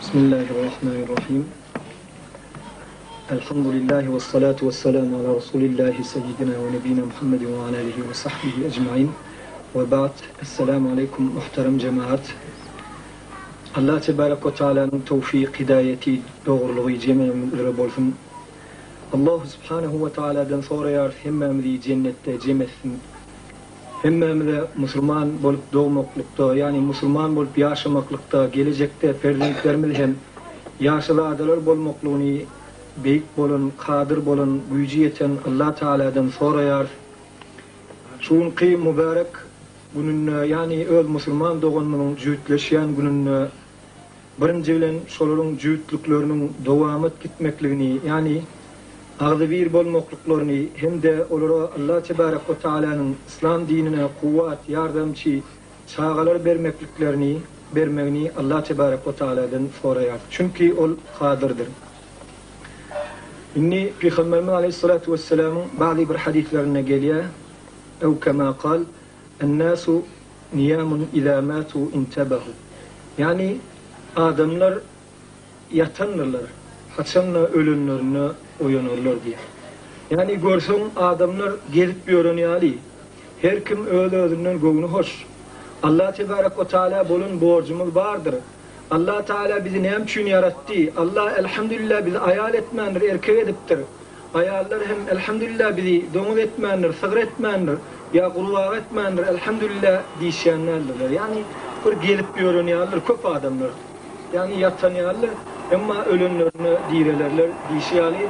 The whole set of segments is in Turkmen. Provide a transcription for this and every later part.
Bismillahirrahmanirrahim. Elhamdülillahi ve salatu ve selamu ala Resulillahi seyyidina ve nebina Muhammedin ve ala alihi ve sahbihi ecmain. Ve ba'd. Esselamu aleyküm muhterem cemaat. Allah Tebarek ve Teala'nın tevfik, hidayeti, dogrulygy jemimiz üzre bolsun. Allahu Subhanehu ve Teala'dan soraýarys hemmämizi jennetde jem etsin. Hemmämize musulman bolup dogmaklykda, ýagny musulman bolup ýaşamaklykda, gelejekde perzentlerimiz hem ýagşyzadalar bolmaklygyny beýik bolan, kadyr bolan, güýji ýeten Allah Tagaladan soraýarys. Şu günki mübärek gününde, ýagny öz musulman doganymyzyň jübütleşýän gününde Birinji bilen şolaryň jübütlikleriniň dowamat gitmekligini, ýagny agzybir bolmaklyklaryny hem-de olara Allah tebarek we taalanyň yslam dinine kuwwat, ýardamçy, çagalar bermekliklerini bermegini Allah tebarek we taaladan soraýarys. Çünki Ol Kadyrdyr. Indi Pygamberimiz aleýhissalatu wessalamyň bady bir hadyslarynda gelýär, Ew kema kal, En-nasu niýamun iza matu intebahu. Ýagny adamlar ýatandyrlar, haçanda ölenlerinde oýanarlar diýýär. Ýagny görseň adamlar gezip ýören ýaly, her kim öz-özünden göwni hoş. Allah tebarek we taala bolan borjumyz bardyr. Allah taala bizi näme üçin ýaratdy? Allah elhamdülillah bizi aýal etmändir, erkek edipdir. Aýallar hem Elhamdülillah bizi doňuz etmändir, sygyr etmändir, ýa gurbaga etmändir, Elhamdülillah diýişýän däldirler. Ýagny bir gezip ýören ýalydyr köp adamlar. Ýagny ýatan ýalydyr, emma ölenlerinde direlerler diýşi ýaly.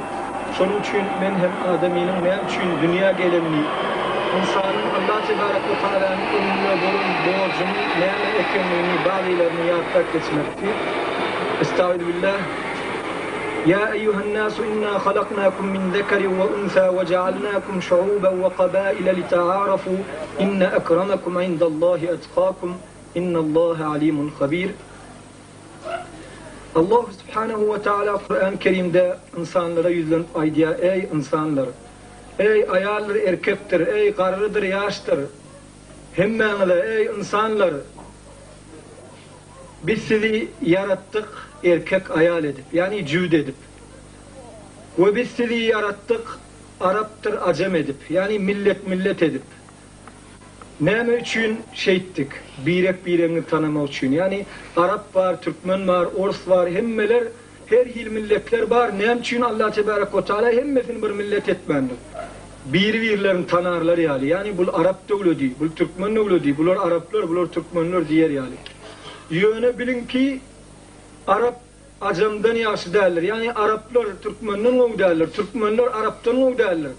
Şonuň üçin men hem adamynyň näme üçin dünýä gelenini, ynsanyň Allah tebarek we taalanyň öňünde bolan borjunyň näme ekenligini bazylaryny ýatlap geçmekçi. Estaizubillah. Ýa eýýuhen-nasu inna halaknakum min zekerin we unsa we jealnakum şuuben we kabaile lita'arafu inne ekremakum indallahi etkakum innallaha alimun habir. Allahu subhanehu we taala Kur'an Kerimde ynsanlara ýüzlenip aýdýar, Eý ynsanlar! Eý aýaldyr erkekdir, eý garrydyr ýaşdyr! Hemmäňize, eý ynsanlar! Biz sizi ýaratdyk erkek aýal edip, ýagny jübüt edip. We biz sizi ýaratdyk arapdyr ajam edip, ýagny millet millet edip. Näme üçin şeýtdik? Birek biregiňizi tanamak üçin. Ýagny arap bar, türkmen bar, ors bar, hemmeler her hili milletler bar. Näme üçin Allah tebarek we taala hemmesini bir millet etmändir? Biri birlerini tanarlar ýaly, ýagny bul arap döwledi, bul türkmen döwledi, bular araplar, bular türkmenler diýer ýaly. Ýöne biliň ki, arap ajamdan ýagşy däldir, ýagny araplar türkmenden gowy däldir, türkmenler arapdan gowy däldir.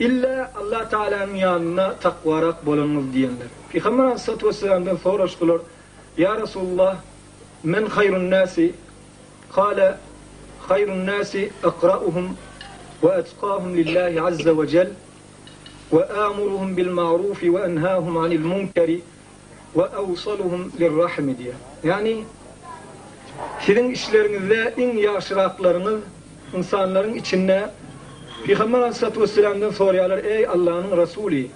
Illa Allah Tagalanyň ýanynda takwarak bolanyňyz diýenler. Pygamber aleyhissalatu vesselamdan soraşdylar, Ýa Resulullah, men haýrun nasi? Kale, Haýrun nasi akrauhum we etkahum lillahi azze we jel we amuruhum bil ma'rufi we enhahum anil munkeri we awsaluhum lirrahimi diýýär. Ýagny, siziň işleriňizde iň ýagşyraklaryňyz ynsanlaryň içinde Pygamber aleyhissalatu vesselamdan soraýarlar, Eý Allanyň Resuly!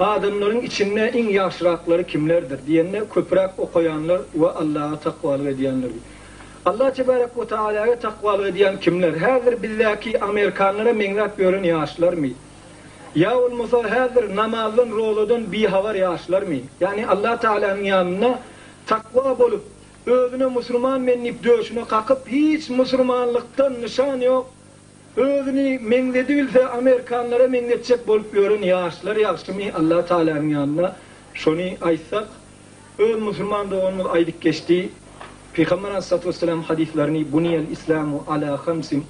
Adamlaryň içinde iň ýagşyraklary kimlerdir? diýende, köpräk okaýanlar we Allaha takwalyk edýänler diýdi. Allah tebarek we taalaga takwalyk edýän kimler? Häzir bizdäki amerikanlara meňzäp ýören ýaşlarmy? Ýa bolmasa häzir namazdan, rozadan bihabar ýaşlarmy? Ýagny Allah Taalanyň ýanynda takwa bolup, özüne musulman men diýip döşüne kakyp, hiç musulmanlykdan nyşan ýok, Özüni meňzedibilse amerikanlara meňzetjek bolup ýören ýaşlar ýagşymy Allah Taalanyň ýanynda şony aýtsak öz musulman doganymyz aýdyp geçdi Pygamber aleyhissalatu vesselam hadyslaryny Buniyel islamu ala hamsin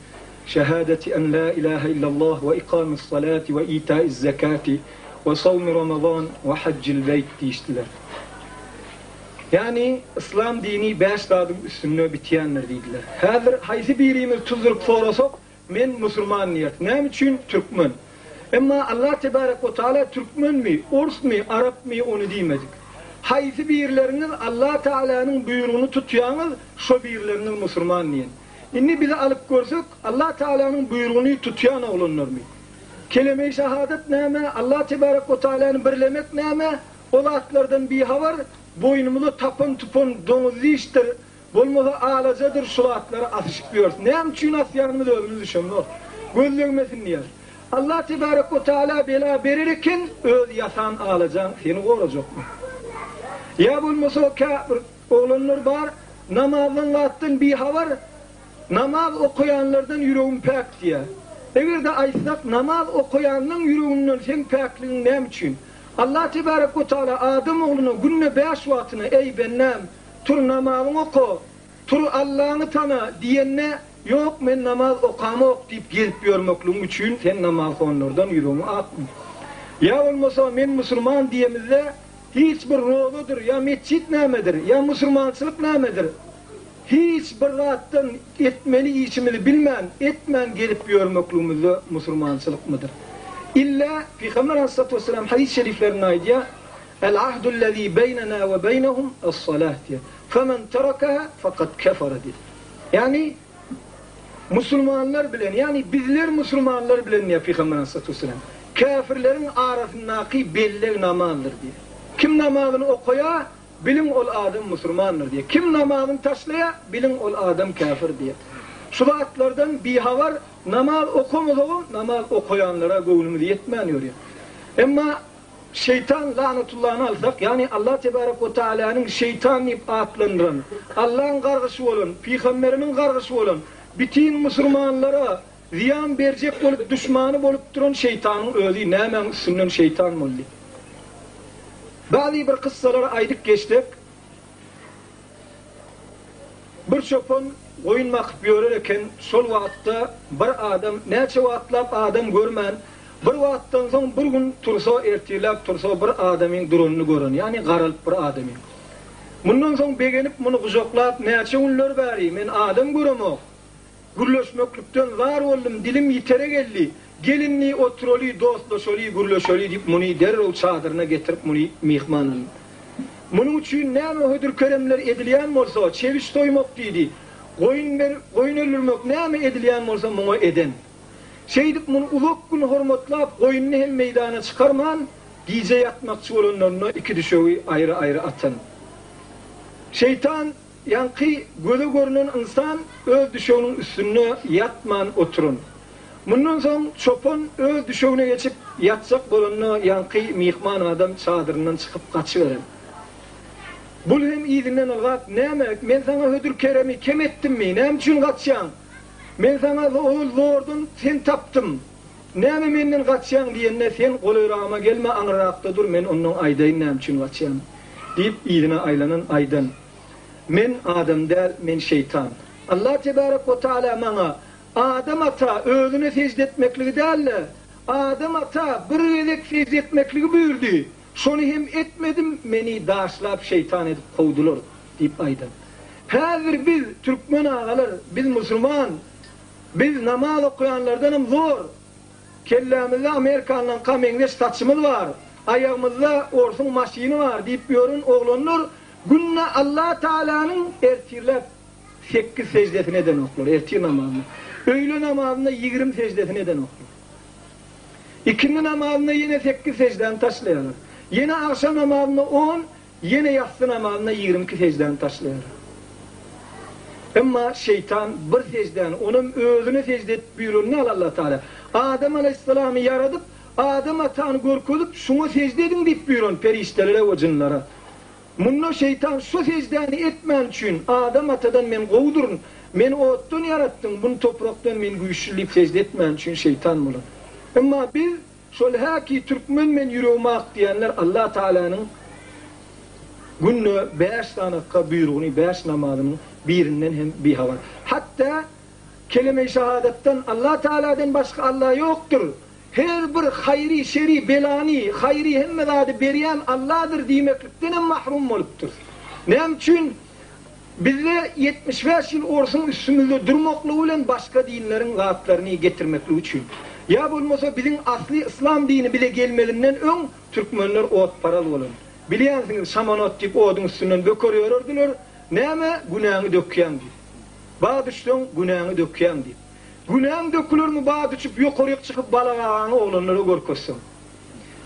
şehadeti en la ilahe illallah we ikamis salati we itaiz zekati we sawmi ramazan we haccil beýt diýişdiler. Ýagny yslam dini bäş zadyň üstünde bitýändir diýdiler. Häzir haýsy birimiz tuzduryp sorasak, men musulman diýeris. Näme üçin? Türkmen. Emma Allah tebarek we taala türkmenmi, orsmy, arapmy ony diýmedik. Haýsy birleriňiz Allah Taalanyň buýrugyny tutýaňyz, şo birleriňiz musulman diýen. Indi bizi alyp görsek, Allah Taalanyň buýrugyny tutýan oglanlarmy? Keleme-i şahadat näme? Allah tebarek we taalany birlemek näme? O zatlardan bihabar, boýnumyza tapan-tupan doňuz dişdir. Bolmasa alajadyr şu zatlary asyşyp ýörüs. Näme üçin asýanymyzy özümiz düşünemzok. Göz degmesin diýýäris. Allah tebarek we taala bela berer eken, öz ýasan alajaň seni gorajakmy? Ýa bolmasa kä bir oglanlar bar, namazdan zatdan bihabar, namaz okaýanlardan ýüregim päk diýýär. Eger-de aýtsak, namaz okaýanlaň ýüreginden seň päkligiň näme üçin? Allah tebarek we taala adam ogluna günde bäş wagtyna eý bendäm, Tur namazyňy oka, tur Allaňy tana diýende, Ýok, men namaz okamok diýip gezip ýörmekligiň üçin sen namazhonlardan ýüregiňi akma. Ýa bolmasa men musulman diýemizde hiç bir rozadyr, ýa metjit nämedir, ýa musulmançylyk nämedir, hiç bir zatdan etmeli işimizi bilmän, etmän gezip ýörmekligimizde musulmançylykmydyr? Illa Pygamber aleyhissalatu vesselam hadys şeriflerinde aýdýar, El ahdu'l-lezî beýnenâ we beýnehum es-salâh diýýär. Femen terakaha fekad kefere diýýär. Ýagny musulmanlar bilen, ýagny bizler musulmanlar bilen diýýär Pygamber aleyhissalatu vesselam, käfirleriň arasyndaky belleg namazdyr diýýär. Kim namazyny okaýar, biliň ol adam musulmandyr diýýär. Kim namazyny taşlaýar, biliň ol adam käfir diýýär. Şu zatlardan bihabar namaz okamasagam, namaz okaýanlara göwnümiz ýetmän ýörýär. Emma Şeýtan lanatullany alsak, ýagny Allah tebarek we taalanyň şeýtan diýip atlandyran, Allaň gargyşy bolan, pygamberiniň gargyşy bolan, bitin musurmanlara zyýan berjek bolup duşmany bolup duran şeýtanyň özi nämäň üstünden şeýtan boldy? Bazy bir kyssalary aýdyp geçsek, Bir çopan goýun bakyp ýörer eken, şol wagtda bir adam näçe wagtlap adam görmän, bir wagtdan soň bir gün tursa, ertirläp tursa bir adamyň duranyny gören, ýagny garalyp bir adamyň. Mundan soň begenip muny gujaklap näçe günler bäri men adam göremok, Gürleşmeklikden zar boldum, dilim ýitere geldi. Gel indi oturaly, dostlaşaly, gürleşeli diýip, muny derrew çadyryna getirip, muny myhman aldy. Munuň üçin näme hödür-keremler edilýän bolsa, çebiş soýmak diýdi, goýun berip, goýun öldürmek näme edilýän bolsa, muňa eden. Şeýdip, muny uzak gün hormatlap, goýnuny hem meýdana çykarman, gije ýatmakçy bolanlarynda iki düşegi aýry-aýry atan. Şeýtan Ýaňky göze görünen ynsan öz düşeginiň üstünde ýatman oturan. Mundan soň çopan öz düşegine geçip ýatjak bolanda ýaňky myhman adam çadyryndan çykyp gaçyberen. Bul hem yzyndan ylgap, Näme, men saňa hödür-keremi kem etdimmi, näme üçin gaçýaň? Men saňa ozal zordan sen tapdym. Näme menden gaçýaň diýende, sen golaýragyma gelme, aňyrrakda dur, men ondan aýdaýyn näme üçin gaçýanymy. Diýip, yzyna aýlanan aýdan, Men adam däl, men şeýtan. Allah tebarek we taala maňa Adam ata özüne sežde etmekligi däl-de, Adam ata bir gezek sežde etmekligi buýurdy. Şony hem etmedim, meni daşlap şeýtan edip kowdular diýip aýdan. Häzir biz türkmen agalar, biz musulman, biz namaz okaýanlardanam zor. Kellämizde amerikanlaňka meňzeş saçymyz bar, aýagymyzda orsuň maşyny bar diýip ýören oglanlar günde Allah Tagalanyň ertirläp sekiz seždesini edenoklar, ertir namazyny. Öýle namazynda 20 seždesini edenoklar. Ikindi namazynda ýene sekiz seždäni taşlaýarlar. Ýene agşam namazynda on, Ýene ýassy namazynda 22 seždäni taşlaýar. Emma şeýtan bir seždäni, onam özüne sežde et buýranyny al Allah Tagala. Adam alaýhyssalamy ýaradyp, Adam atany görkezip, şuňa sežde ediň diýip buýran perişdelere we jynlara. Munda şeýtan şu seždäni etmäni üçin, Adam atadan men gowudyryn, meni otdan ýaratdyň, buny toprakdan men güýçli diýip sežde etmäni üçin şeýtan bolan. Emma biz Şol häki türkmen men ýüregim ak diýenler Allah Tagalanyň günde bäş sanakga buýrugyny bäş namazynyň birinden hem bihabar. Hatda keleme-i şahadatdan Allah Tagaladan başga Allah ýokdur. Her bir haýry, şeri, belany, haýry hemme zady berýän Allahdyr diýmeklikden hem mahrum bolupdyr. Näme üçin? Bizde 75 ýyl orsuň üstümizde durmaklygy bilen başga dinleriň zatlaryny getirmekligi üçin. Ýa bolmasa biziň asly yslam dini bize gelmezinden öň türkmenler otparaz bolan. Bilýänsiňiz şamanot diýip oduň üstünden böker ýörerdiler, näme günäňi dökýäň diýip. Ba düşseň günäňi dökýäň diýip. Günäň dökülermi ba düşüp ýokaryk çykyp balak agaňy oglanlara görkezseň.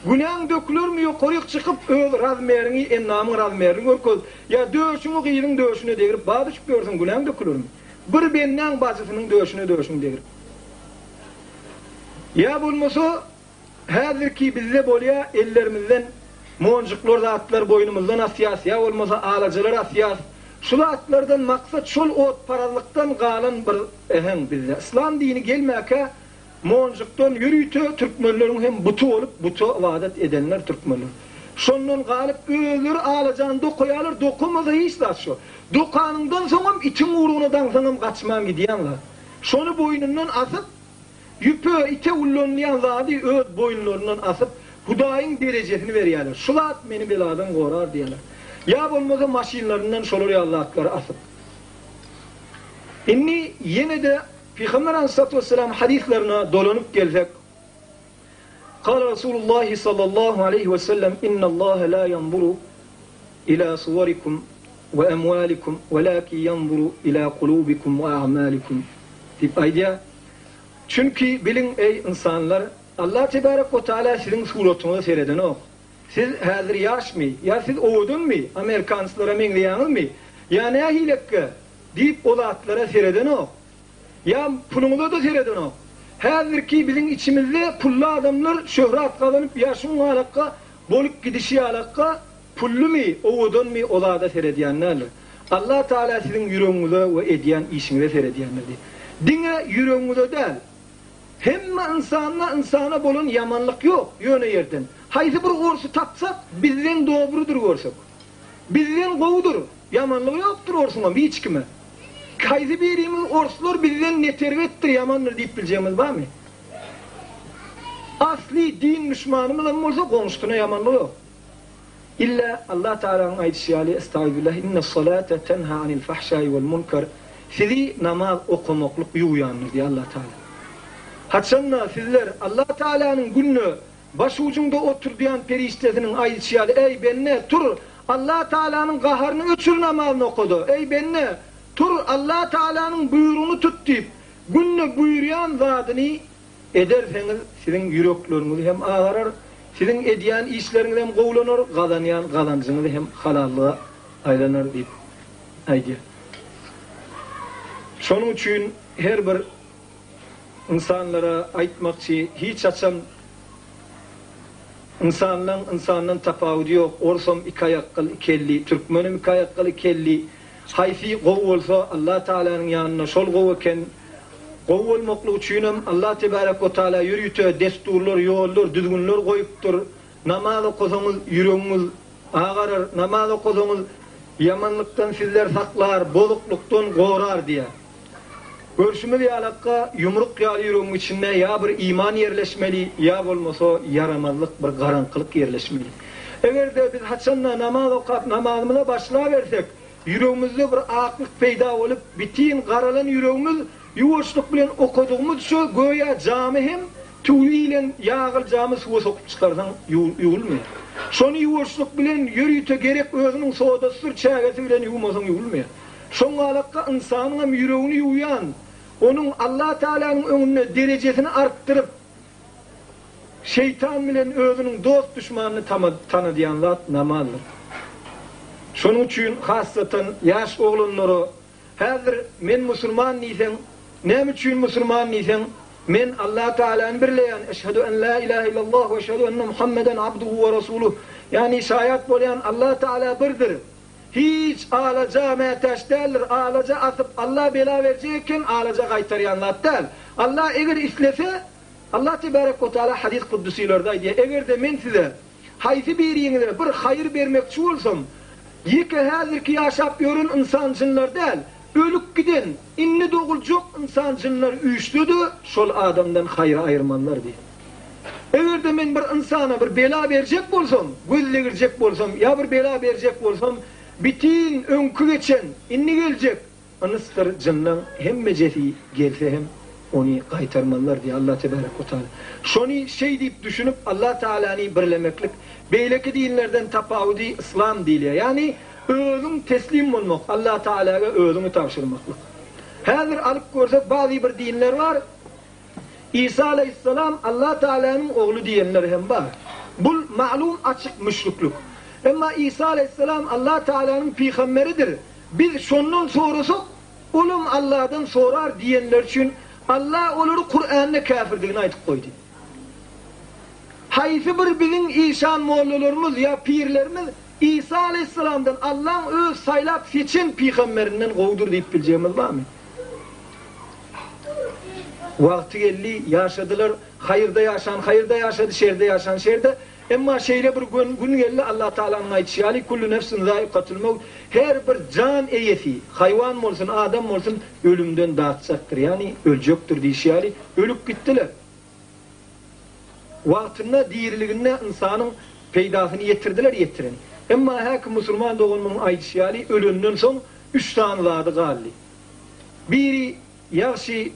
Günäň dökülermi ýokaryk çykyp öz razmeriňi endamyň razmerini görkez ýa döşüňi gyzyň döşüne degrip bad içip ýörsüň günäň dökülermi? Bir bendäň bajysynyň döşüne döşüňi degrip. Ýa bolmasa häzirki bizde bolýa ellerimizden monjuklar zatlar boýnumyzdan asýas ýa bolmasa alajalar asýas şu zatlardan maksat şol otparazlykdan galan bir äheň bizde yslam dini gelmäkä Monjukdan ýörite türkmenleriň hem buty bolup buta ybadat edenler türkmenler. Şondan galyp özleri alajany dokaýarlar dokamasa hiç zat şo. Dokanyňdan soňam itiň gurugyna daňsaňam gaçman gidýän zat. Şony boýnundan asyp ýüpe ite ullanylýan zady öz boýunlaryndan asyp Hudaýyň derejesini berýärler. Şu zat meni beladan gorar diýýärler. Ýa bolmasa maşynlaryndan şolar ýaly zatlary asyp. Indi ýene-de Pygamber aleyhissalatu vesselam hadyslaryna dolanyp gelsek, Kâle Resulullahi sallallahu aleyhi ve sellem innallaha la yanzuru ila suvarikum ve emvalikum velakin yanzuru ila kulubikum ve a'malikum diýip aýdýar. Çünki biliň eý ynsanlar, Allah tebarek we taala siziň suratyňyza seredenok. Siz häzir ýaşmy? Ýa siz owadanmy? Amerikanslara meňzeýäňizmi? Ýa nähilekge? Diýip o zatlara seredenok. Ýa puluňyza-da seredenok. Häzirki biziň içimizde pully adamlar şöhrat gazanyp ýa şuň ýalakga bolup gidişi ýalakga pullumy, owadanmy o zada seredýän däldir. Allah Tagala siziň ýüregiňize we edýän işiňize seredýändir diýip. Diňe ýüregiňize däl. Hemme ynsanda ynsana bolan ýamanlyk ýok, ýöne ýerden. Haýsy bir orsy tapsak bizden dobrudyr görsek. Bizden gowudyr. Ýamanlygy ýokdur orsuňam hiç kime. Haýsy birimiz orslar bizden neterbetdir ýamandyr diýip biljegimiz barmy? Asly din duşmanymyzam bolsa goňşusyna ýamanlygy ýok. Illa Allah Tagalanyň aýdyşy ýaly Estagfirullah innes-salate tenha anil fahşai wal munkar sizi namaz okamaklyk ýuwýandyr diýýär Allah Tagala. Haçanda sizler Allah Tagalanyň günde Başujuňda oturdýan perişdesiniň aýdyşy ýaly, Eý, bende, tur, Allah Tagalanyň gaharyny öçür namazyny oka-da, Eý, bende, tur, Allah Tagalanyň buýrugyny tut diýip, günde buýurýan zadyny ederseňiz, siziň ýürekleriňiz hem agarar, siziň edýän işleriňiz hem gowulanar, gazanýan gazanjyňyz hem halallyga aýlanar diýip aýdýar. Şonuň üçin her bir Ynsanlara aýtmakçy, hiç haçan ynsanlaň ynsandan tapawudy ýok, orsam iki aýakgyl iki elli, türkmenem iki aýakgyl iki elli, haýsy gowy bolsa Allah Tagalanyň ýanynda şol gowy eken, gowy bolmaklyk üçinem Allah Tebarek we Taala ýörite desturlar, ýollar, düzgünler goýupdyr, namaz okasaňyz ýüregiňiz agarar, namaz okasaňyz ýamanlykdan sizler saklar, bozuklykdan gorar diýýär. Görşümiz ýalakka, ýumruk ýaly ýüregiň içinde ýa bir iman ýerleşmeli, ýa bolmasa ýaramazlyk, bir garaňkylyk ýerleşmeli. Eger-de biz haçanda namaz okap, namazymyza başlabersek, ýüregimizde bir aklyk peýda bolup, bitin garalan ýüregimiz ýuwaşlyk bilen okadygymyzça göýä jamy hem tüwi iýlen ýagyl jamy suwa sokup çykarsaň ýuwulmaýar. Şony ýuwaşlyk bilen ýörite gerek özüniň sodasydyr çägesi bilen ýuwmasaň ýuwulmaýar. Şoňalakga ynsanyňam ýüregini ýuwýan, onuň Allah Tagalanyň öňünde derejesini artdyryp, şeýtan bilen özüniň dost-duşmanyny tanadýan zat namazdyr. Şonuň üçin hassatan ýaş oglanlara häzir men musulman diýseň, näme üçin musulman diýseň, men Allah Tagalany birleýän, eşhedü en la ilahe illallah we eşhedü enne Muhammeden abduhu we rasuluh, ýagny şaýat bolýan Allah Tagala birdir. Hiç alaja mätäç däldir, alaja asyp Alla bela berjek eken, alaja gaýtarýan zat däl. Alla eger islese, Alla tebarek we taala hadys kuddusilerde aýdýar, eger-de men size haýsy biriňize bir haýyr bermekçi bolsam, ýeke häzirki ýaşap ýören ynsan jynlar däl, ölüp giden, indi doguljak ynsan jynlar üýşse-de, şol adamdan haýry aýyrmazlar diýýär. Eger-de men bir ynsana bir bela berjek bolsam, göz degirjek bolsam ýa bir bela berjek bolsam, bitin öňki geçen, indi geljek ynsdyr jynlaň hemmejesi gelse hem ony gaýtarmazlar diýýär Allah tebarek we taala. Şony şeý diýip düşünip Allah Taalany birlemeklik beýleki dinlerden tapawudy yslam diýilýär. Ýagny özüň teslim bolmak, Allah Taalaga özüňi tabşyrmaklyk. Häzir alyp görsek bazy bir dinler bar, Isa aleýhissalam Allah Tagalanyň ogly diýenler hem bar. Bul malum açyk müşriklik. Emma Isa aleýhissalam Allah Tagalanyň pygamberidir. Biz şondan sorasak, olam Allahdan sorar diýenler üçin Allah olary Kuranda käfirdigini aýdyp goýdy. Haýsy bir biziň işan mollalarymyz ýa pirlerimiz Isa aleýhissalamdan Allaň öz saýlap seçen pygamberinden gowudyr diýip biljegimiz barmy? Wagty geldi, ýaşadylar, haýyrda ýaşan haýyrda ýaşady, şerde ýaşan şerde. Emma şeýle bir gün gün geldi, Allah Tagalanyň aýdyşy ýaly, Kullu nefsin zaikatul mewt, her bir jan eýesi, haýwan bolsun, adam bolsun, ölümden datjakdyr, ýagny öljekdir diýşi ýaly, ölüp gitdiler. Wagtynda, diriliginde ynsanyň peýdasyny ýetirdiler ýetiren. Emma häki musulman doganymyzyň aýdyşy ýaly, ölenden soň üç sany zady galdy. Biri ýagşy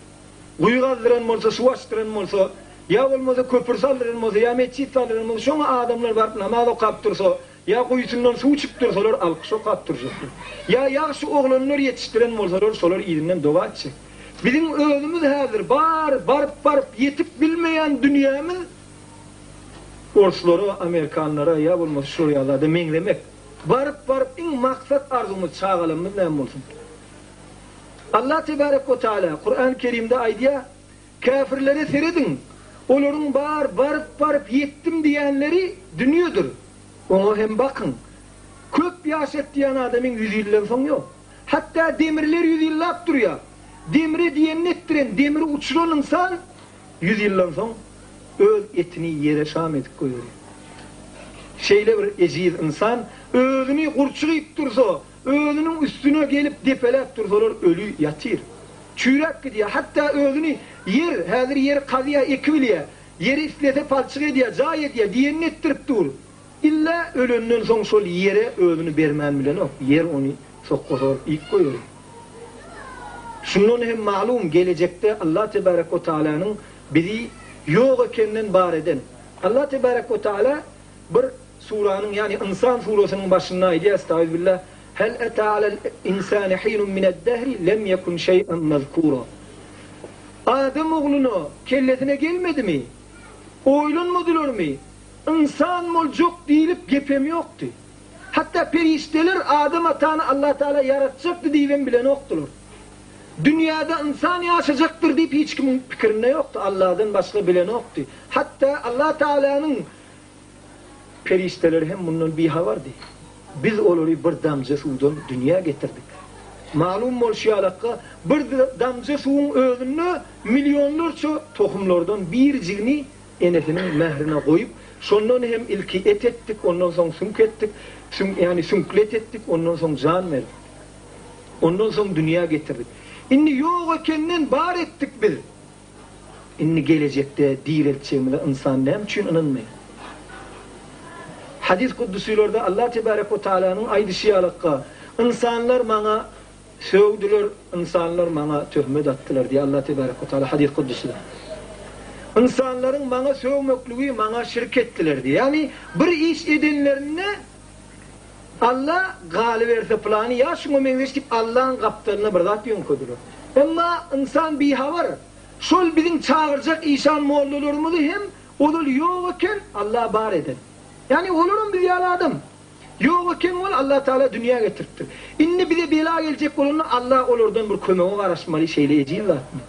guýy gazdyran bolsa, suw açdyran bolsa, ýa bolmasa köpür saldyran bolsa, ýa metjit saldyran bolsa, şoňa adamlar baryp namaz okap dursa, ýa guýusyndan suw içip dursalar, alkyş okap durjaklar. Ýa ýagşy oglanlar ýetişdiren bolsalar, şolar yzyndan doga etjek. Biziň özümiz häzir bar baryp-baryp ýetip bilmeýän dünýämiz orslara, amerikanlara ýa bolmasa şular ýaly zada meňzemek. Baryp-baryp iň maksat arzuwymyz çagalarymyz näme bolsun. Allah tebarek we taala Kurany Kerimde aýdýar, Käfirlere serediň, olaryň bar baryp-baryp ýetdim diýýänleri dünýedir. Oňa hem bakyň. Köp ýaşat diýýän adamyň ýüz ýyldan soň ýok. Hatda demirler ýüz ýyllap durýar. Demire diýenini etdiren, demiri uçuran ynsan ýüz ýyldan soň öz etini ýere şam edip goýberýär. Şeýle bir ejiz ynsan özüni gurçuk iýip dursa, özüniň üstüne gelip depeläp dursalar öli ýatyr. Çüýräp gidýär. Hatda özüni ýer, häzir ýeri gazýar, ekibilýär. Ýeri islese palçyk edýär, jaý edýär, diýenini etdirip dur. Illa ölenden soň şol ýere özüni bermän bilenok, ýer ony sokga sorup iýip goýberýär. Şundan hem malum gelejekde Allah tebarek we taalanyň bizi ýok ekenden bar eden. Allah tebarek we taala bir suranyň ýagny Ynsan surasynyň başynda aýdýar Estagfirullah Hel eta alel insani hinun mined-dehri lem yekun şey'en mezkura. Adam ogluna kellesine gelmedimi? Oýlanmadylarmy? Ynsan boljak diýlip gepem ýokdy. Hatda perişdeler Adam atany Allatagala ýaratjakdy diýibem bilenokdylar. Dünýäde ynsan ýaşajakdyr diýip hiç kimiň pikirinde ýokdy, Alladan başga bilenokdy. Hatda Allatagalanyň perişdeleri hem mundan bihabardy. Biz olary bir damja suwdan dünýä getirdik. Malum bolşy ýalakga, bir damja suwuň özünde millionlarça tohumlardan birjigini enesiniň mährine goýup, şondan hem ilki et etdik, ondan soň süňk etdik, süňk, ýagny süňkli et etdik, ondan soň jan berdik. Ondan soň dünýä getirdik. Indi ýok ekenden bar etdik biz. Indi gelejekde direltjegimize ynsan näme üçin ynanmaýar? Hadys kuddusilerde Allah tebarek we taalanyň aýdyşy ýalakka, Ynsanlar maňa Sögdüler, ynsanlar maňa töhmet atdylar diýýär Allah tebarek we taala hadys kuddusyda. Ynsanlaryň maňa sögmekligi maňa şirk etdiler diýýär. Ýagny bir iş edenlerinde Alla galyberse pylany ýa şuňa meňzeş diýip Allaň gapdalyna bir zat ýöňkediler. Emma ynsan bihabar. Şol biziň çagyrjak işan mollalarymyzy hem ozal ýok eken Alla bar eden. Ýagny olaram biz ýaly adam. Ýok eken ol Allah Tagala dünýä getiripdir. Indi bize bela geljek bolanda Allah olardan bir kömege garaşmaly şeýle ejiz zatmy?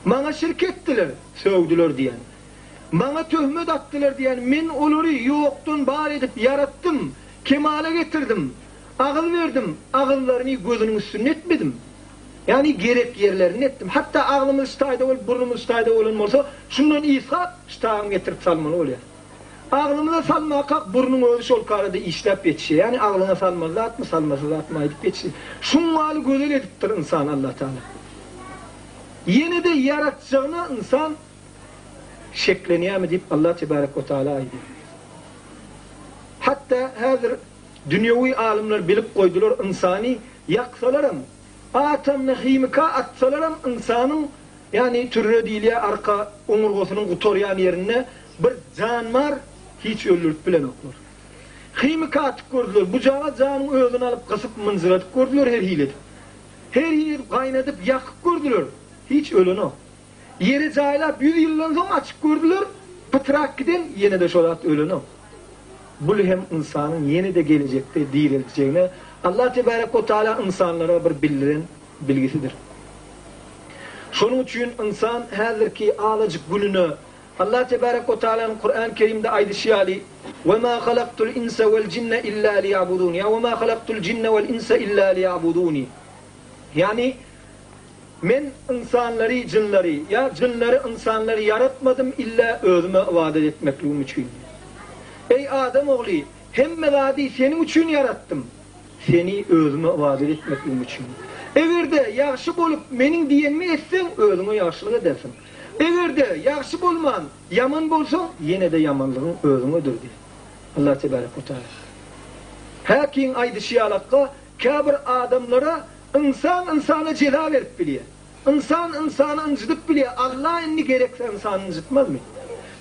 Maňa şirk etdiler, sögdüler diýen. Maňa töhmet atdylar diýen men olary ýokdan bar edip ýaratdym, kemala getirdim, agyz berdim, agyzlaryny gözüniň üstünde etmedim. Ýagny gerek ýerlerinde etdim. Hatda agzymyz ştaýda bolup burnumyz ştaýda bolan bolsa şundan ysgap ştaýyňy getirip salmaly bolýar. Agzymyza salmakak burnuň özi şol karada işläp ýetişýär. Ýagny agzyňa salmaly zatmy, salmasyz zatmy aýdyp ýetişýär. Şuň ýaly gözel edipdir ynsany Allatagala. Ýene-de ýaratjagyna ynsan şeklenýärmi diýip Allah tebarek we taala aýdýar. Hatda häzir dünýewi alymlar bilip goýdular ynsany ýaksalaram, atomny himika atsalaram ynsanyň Ýagny türre diýilýär arka oňurgasynyň gutarýan ýerinde bir jan bar, hiç öldürip bilenoklar. Himika atyp gördüler, bujagaz janyň özüni alyp gysyp mynjyradyp gördüler her hili edip. Her hili edip gaýnadyp ýakyp gördüler, hiç ölenok. Ýere jaýlap ýüz ýyldan soň açyp gördüler, Pytrak giden ýene-de şo zat ölenok. Bul hem ynsanyň ýene-de gelejekde direljegine Allah tebarek we taala ynsanlara bir bildiren bilgisidir. Şonuň üçin ynsan häzirki azajyk gününe Allah tebarek we taalanyň Kuran Kerimde aýdyşy ýaly, Ve ma halaktul insa vel cinne illa liyabudun ýa ve ma halaktul cinne vel insa illa liyabuduni. Ýagny Men ynsanlary, jynlary, ýa jynlary, ynsanlary ýaratmadym illa özüme ybadat etmekligim üçin. Eý adam ogly, hemme zady seniň üçin ýaratdym. Seni özüme ybadat etmekligim üçin. Eger-de ýagşy bolup meniň diýenimi etseň, özüňe ýagşylyk edersiň. Eger-de ýagşy bolman, ýaman bolsaň, ýene-de ýamanlygyň özüňedir diýdi. Allah tebarek we taala. Häkiň aýdyşy ýalakka, käbir adamlara Ynsan ynsana jeza berip bilýär. Ynsan ynsany ynjydyp bilýär. Alla indi gerekse ynsany ynjytmazmy?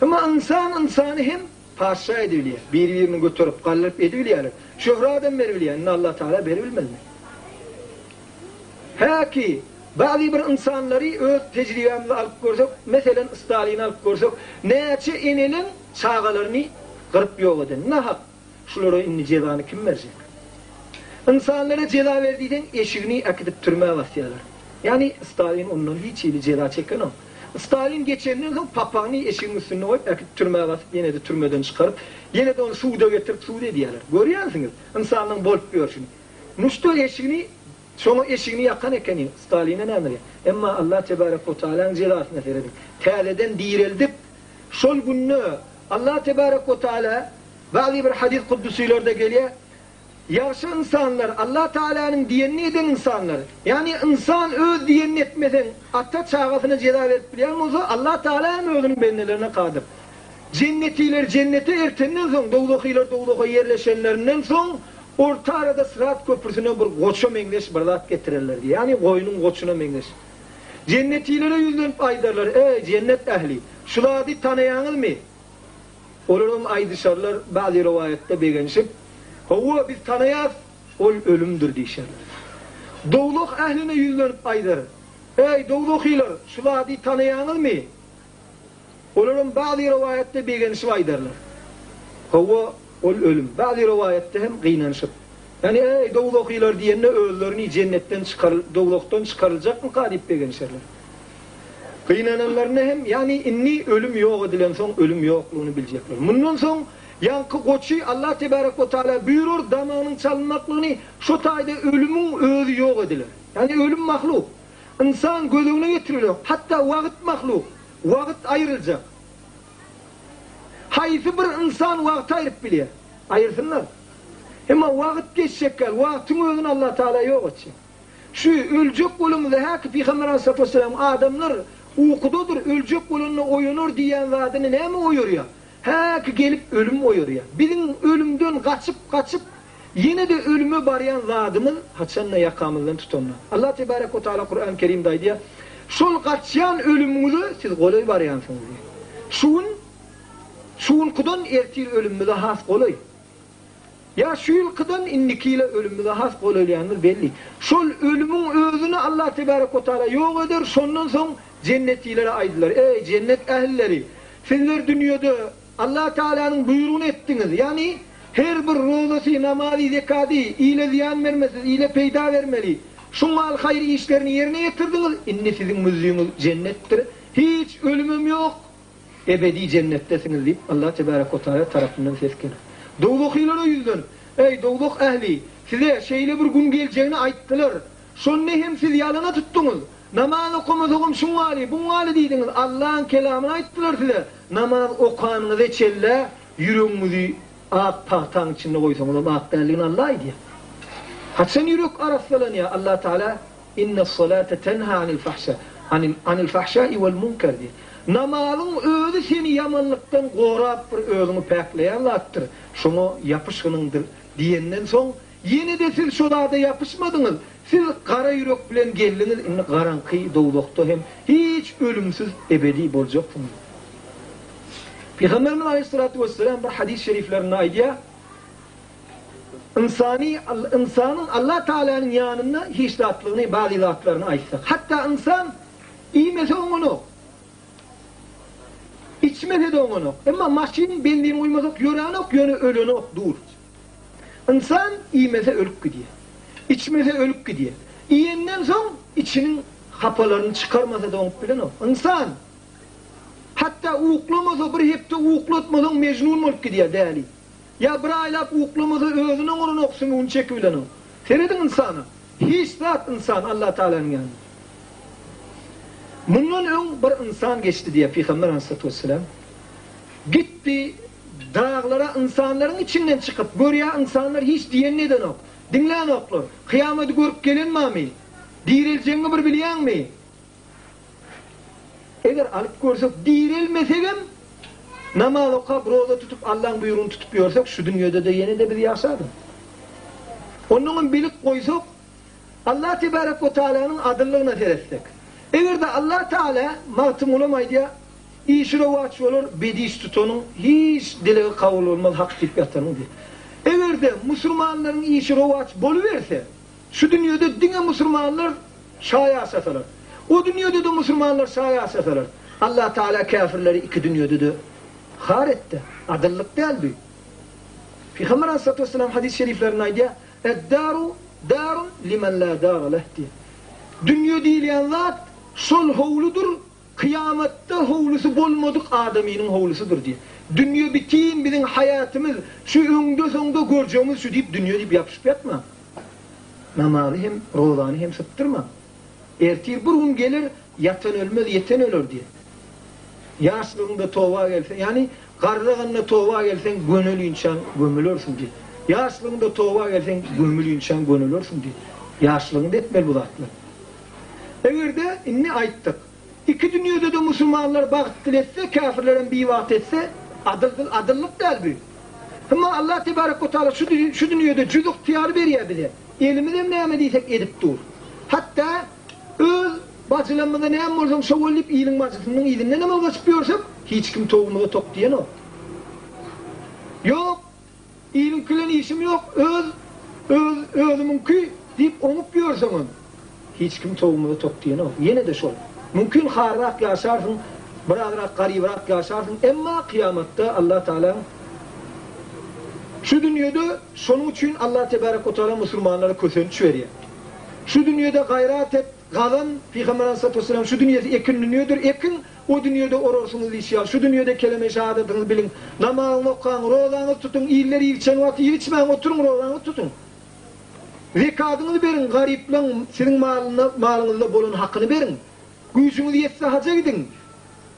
Emma ynsan ynsany hem patyşa edibilýär. Biri-birini göterip, galdyryp edibilýärler. Şöhradam beribilýär. Indi Allatagala beribilmezmi? Häki, bazy bir ynsanlary öz tejribämizde alyp görsek, meselem, Stalini alyp görsek, näçe eneleň çagalaryny gyryp ýok eden. Nahak. Şulara indi jezany kim berjek? Ynsanlara jeza ber diýseň, eşigini äkidip türmä basýarlar. Ýagny Stalin ondan hiç hili jeza çekenok. Stalin geçenden soň papagyny eşigiň üstünde goýup äkidip türmä basyp ýene-de türmeden çykaryp, ýene-de ony suda getirip sud edýärler. Görýänsiňiz, ynsanlaryň bolup ýörşüni. Nuşto eşigini, şoňa eşigini ýakan ekeni, Staline näme gerek? Emma Allah tebarek we taalaň jezasyna serediň. Täzeden direldip, şol günde Allah tebarek we taala Bazy bir hadys kuddusylerde gelýär, Ýagşy ynsanlar, Allah Tagalanyň diýenini eden ynsanlar, ýagny ynsan öz diýenini etmeseň, ata çagasyna jeza berip bilýän bolsa, Allah Tagala hem özüniň bendelerine kadyr. Jennetiler jennete ertenden soň, dowzahylar dowzaha ýerleşenlerinden soň, orta arada Syrat köprüsine bir goça meňzeş bir zat getirerler diýýär, ýagny goýnuň goçuna meňzeş. Jennetilere ýüzlenip aýdarlar, Eý, jennet ähli, şu zady tanaýaňyzmy? Olaram aýdyşarlar, bäzi rowaýatda begenişip, Hawa, biz tanaýas, ol ölümdir diýşerler. Dowzah ähline ýüzlenip aýdar, Eý, dowzahylar, şu zady tanaýaňyzmy? Olaram bäzi rowaýatda begenişip aýdarlar, Hawa, ol ölüm. Bäzi rowaýatda hem gynanyşyp, ýagny, Eý, dowzahylar diýende özlerini jennetden çykar, dowzahdan çykaryljakmyka diýip begenişerler. Gynananlarynda hem, ýagny indi ölüm ýok edilensoň ölüm ýoklugyny biljekler. Mundan soň ýaňky goçy Allah tebarek we taala buýrar damagynyň çalynmaklygyny şo taýda ölümiň özi ýok ediler. Ýagny ölüm mahluk. Ynsan göz öňüne getirilenok. Hatda wagt mahluk. Wagt aýryljak. Haýsy bir ynsan wagty aýryp bilýär? Aýyrsynlar. Emma wagt geçjek ýaly, wagtyň özüni Allah taala ýok etjek. Şu öljek bolumyzda häki Pygamber aleyhissalatu vesselam adamlar ukudadyr, öljek bolanda oýanar diýýän zadyny näme oýarýar? Häki gelip ölüm oýarýar. Biziň ölümden gaçyp gaçyp ýene-de ölüme barýan zadymyz haçanda ýakamyzdan tutanda. Allah tebarek we taala Kur'an Kerimde aýdýar, Şol gaçýan ölümiňize siz golaý barýansyňyz diýýär. Şu gün şu günkudan ertir ölümimize has golaý. Ýa şu ýylkydan indiki ýyla ölümimize has golaýlaýanymyz belli. Şol ölümiň özüni Allah tebarek we taala ýok eder, şondan soň jennetilere aýdylar, Eý, jennet ählileri! Sizler dünýede Allah Taalanyň buýrugyny etdiňiz, ýagny her bir rozasy, namazy, zekady, ile zyýan bermesiz, ile peýda bermeli, şuňal haýyr işlerini ýerine ýetirdiňiz, indi siziň müzzüňiz jennetdir, hiç ölümem ýok, Ebedi jennetdesiňiz diýip, Allah tebarek we taala tarapyndan ses geler. Dowzahylara ýüzlenip, Eý, dowzah ähli! Size şeýle bir gün geljegini aýtdylar. Şonda hem siz ýalana tutduňyz. Namaz okamasagam şuňňaly, buňňaly diýdiňiz. Allahyň kelamyny aýtdylar size. Namaz okanyňyza çenli ýüregiňizi ak pagtaň içinde goýsaňyzam ak däldigini Allah aýdýar. Haçan ýürek arassalanýar? Allah Taala Innes-salate tenha anil fahşa, anil fahşai wal munker diýýär. Namazyň özi seni ýamanlykdan gorap bir özüňi päkleýän zatdyr, şoňa ýapyşgynyňdyr diýenden soň, ýene-de siz şo zada ýapyşmadyňyz, siz gara ýürek bilen geldiňiz, indi garaňky dowzahda hem hiç ölümsiz ebedi boljaksyňyz. Pygamberimiz aleýhissalatu wesselam bir hadys şeriflerinde aýdýar, Ynsany, ynsanyň Allah Tagalanyň ýanynda hiç zatlygyny, bazy zatlaryny aýtsak. Hatda ynsan iýmese oňanok. Içmese-de oňanok. Emma maşyn benzin guýmasak ýöränok, ýöne ölenok, dur. Ynsan iýmese ölüp gidýär. Içmese ölüp gidýär. Iýenden soň içiniň hapalaryny çykarmasa-da oňup bilenok. Ynsan hatda uklamasa bir hepde uklatmasaň mejnun bolup gidýär, däli. Ýa bir aýlap uklamasa özüni oňaranok, süňňüni çekibilenok. Serediň ynsana. Hiç zat ynsan Allah Tagalanyň ýanynda. Mundan öň bir ynsan geçdi diýýär Pygamber aleyhissalatu vesselam. Gitdi daglara ynsanlaryň içinden çykyp görýär ynsanlar hiç diýenini edenok. Diňlänoklar. Kyýamady görüp gelen bamy? Direljegiňi bir bilýäňmi? Eger alyp görsek direlmesegem namaz okap roza tutup Allaň buýrugyny tutup ýörsek şu dünýede-de ýene-de biz ýaşarys. Onnoňam bilip goýsak Allah tebarek we taalanyň adyllygyna seretsek. Eger-de Allah Taala Magtymgulam aýdýar işi rowaç bolar bet iş tutanyň hiç dilegi kabul bolmaz hak diýip ýatanyň diýip. Eger-de musurmanlaryň işi rowaç boluberse Şu dünýede diňe musurmanlar şa ýaşasalar, o dünýede-de musurmanlar şa ýaşasalar, Allah Tagala käfirleri iki dünýede-de har etdi. Adyllyk däl bu. Pygamber Aleyhissalatu vesselam hadys şeriflerinde aýdýar, Ed-daru darun limen la dara leh diýýär. Dünýe diýilýän zat şol howludyr, Kyýamatda howlusy bolmadyk adamynyň howlusydyr diýip. Dünýe bitin biziň haýatymyz, şu öňde-soňda görjegimiz şu diýip dünýe diýip ýapyşyp ýatma. Namazy hem, rozany hem sypdyrma. Ertir bir gün geler, ýatan ölmez, ýeten öler diýip. Ýaşlygyňda toba gelseň, ýagny garraganda toba gelseň gönelýinçäň gömülersiň diýip. Ýaşlygyňda toba gelseň gömülýinçäň gönelersiň diýip. Ýaşlygyňda etmeli bu zatlary. Eger-de, indi aýtdyk, iki dünýede-de musulmanlar bagt diletse, käfirlerem bibagt etse, adyldyl, adyllyk däl bu. Emma Allah tebarek we taala şu şu dünýede jüz ygtyýary berýär bize. Elimizem näme diýsek edip dur. Hatda öz bajylarymyza näme bolsaň şo bol diýip iliň bajysynyň yzyndanam ylgaşyp ýörsek, hiç kim towugymyza tok diýenok. Ýok, Iliňki bilen işim ýok, öz, öz, özümiňki diýip oňup ýörseňem, hiç kim towugymyza tok diýenok. Ýene-de şol. Mümkin harrak ýaşarsyň, birazrak garybrak ýaşarsyň, emma kyýamatda Allah Tagalaň Şu dünýede şonuň üçin Allah Tebarek we Taala musulmanlara kösenç berýär. Şu dünýede gaýrat et, gazan, Pygamber Aleyhissalatu vesselam şu dünýesi ekin dünýedir, ekiň, O dünýede orarsyňyz diýşi ýaly, şu dünýede keleme-i şahadatyňyzy biliň, namazyňyzy okaň, rozaňyzy tutuň, iller iýip-içen wagty iýip-içmäň, oturyň, rozaňyzy tutuň. Zekadyňyzy beriň, garyplaň siziň malyna, malyňyzda bolan hakyny beriň. Güýjüňiz ýetse haja gidiň.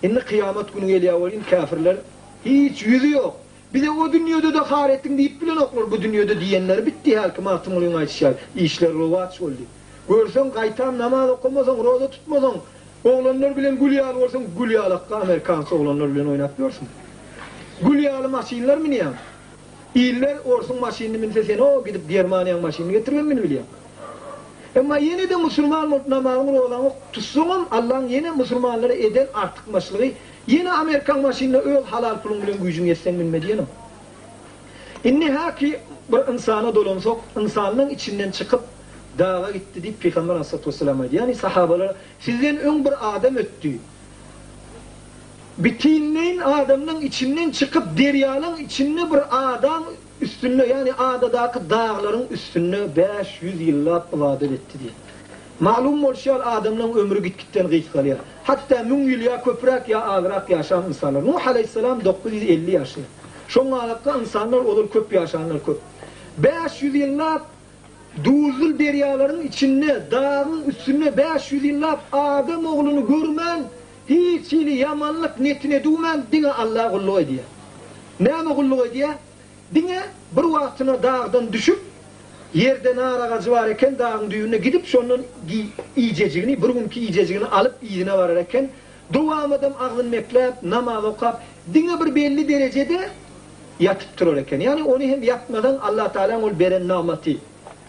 Indi kyýamat güni gelýär welin, käfirler hiç ýüzi ýok. Bize o dünýede-de har etdiň diýip bilenoklar, bu dünýede diýenleri bitdi, hälki Magtymgulyň aýdyşy ýaly, işler rowaç boldy. Görseň, gaýtam namaz okamasaň, roza tutmasaň, Oglanlar bilen gül ýaly bolsaň gül ýalakka amerikansy oglanlar bilen oýnap ýörsüň. Gül ýaly maşynlar münýäň. Iller orsuň maşynyny münse sen o gidip Germaniýaň maşynyny getiribem münübilýäň. Emma ýene-de musulman bolup namazyňy rozaňy tutsaňam Allaň ýene musulmanlara eden artykmaçlygy ýene amerikaň maşynyna öz halal puluň bilen güýjüň ýetseň münme diýenim. Indi häki bir ynsana dolansak ynsanlaň içinden çykyp daga gitdi diýip Pygamber aleyhissalatu vesselam aýdýar. Ýagny sahabalara sizden öň bir adam ötdi. Bitinleýin adamlaň içinden çykyp derýalaň içinde bir adaň üstünde ýagny adadaky daglaryň üstünde 500 ýyllap ybadat etdi diýýär. Malum bolşy ýaly adamlaň ömri git-gitden gysgalýar. Hatda müň ýyl ýa köpräk ýa azrak ýaşan ynsanlar. Nuh aleýhissalam 950 ýaşaýar. Şoň galakga ynsanlar ozal köp ýaşanlar köp. 500 ýyllap Duzly derýalaryň içinde, dagyň üstünde 500 ýyllap adam ogluny görmän, hiç hili ýamanlyk netine düwmän diňe Allaha gulluk edýär. Näme gulluk edýär? Diňe bir wagtyna dagdan düşüp, ýerde nar agajy bar eken, dagyň düýbünde gidip şondan iýjejigini, bir günki iýjejigini alyp yzyna barar eken. Dowamadam agzyny bekläp, namaz okap, diňe bir belli derejede ýatyp turar eken. Ýagny ony hem ýatmasaň Allah Tagalaň ol beren nagmaty,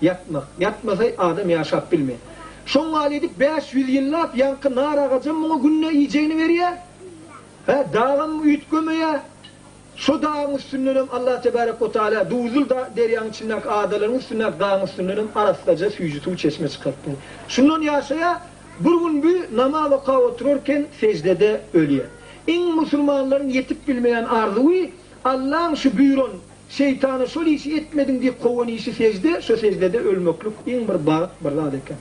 ýatmak. Ýatmasa adam ýaşap bilmeýär. Şoň ýaly edip 500 ýyllap ýaňky nar agajam muňa günde iýjegini berýär. Hä, dagam üýtgemeýär. Şo dagyň üstündenem Allah Tebarek we Taala duzly derýaň içindäki adalaryň üstündäki dagyň üstündenem arassaja süýji suw çeşme çykaryp berýär. Şundan ýaşaýar. Bir gün bu namaz okap oturarken seždede ölýär. Iň musulmanlaryň ýetip bilmeýän arzuwy Allaň şu buýran şeýtana şol işi etmediň diýip kowan işi sejde, şo sejdede ölmeklik iň bir bagt bir zat eken.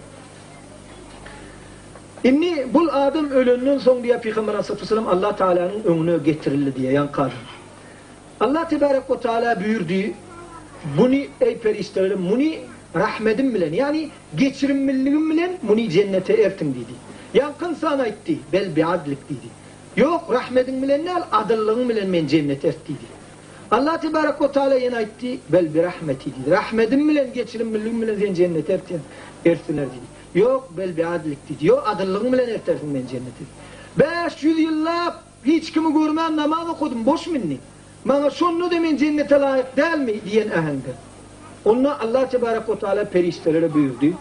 Indi bul adam ölenden soň diýýär Pygamber aleyhissalatu Allah Taalanyň öňüne getirildi diýýär ýaňky adam. Allah tebarek we taala buýurdy, Buny eý perişdelerim muny rahmedim bilen ýagny geçirimliligim bilen muny jennete ertiň diýdi. Ýaňky ynsan aýtdy, Bel biadlik diýdi. Ýok, rahmediň bilen däl, adyllygyň bilen meni jennete ert diýdi. Allah tebarek we taala ýene aýtdy, Bel birahmeti diýdi. Rahmedim bilen, geçirimliligim bilen seni jennete ertýän, ertsinler diýdi. Ýok, bel biadlik diýdi. Ýok, adyllygyň bilen ertersiň meni jennete diýdi. 500 ýyllap hiç kimi görmän namaz okadym, boşmy indi? Maňa şonda-da men jennete laýyk dälmi? diýen äheňde. Onda Allah tebarek we taala perişdelere buýurdy,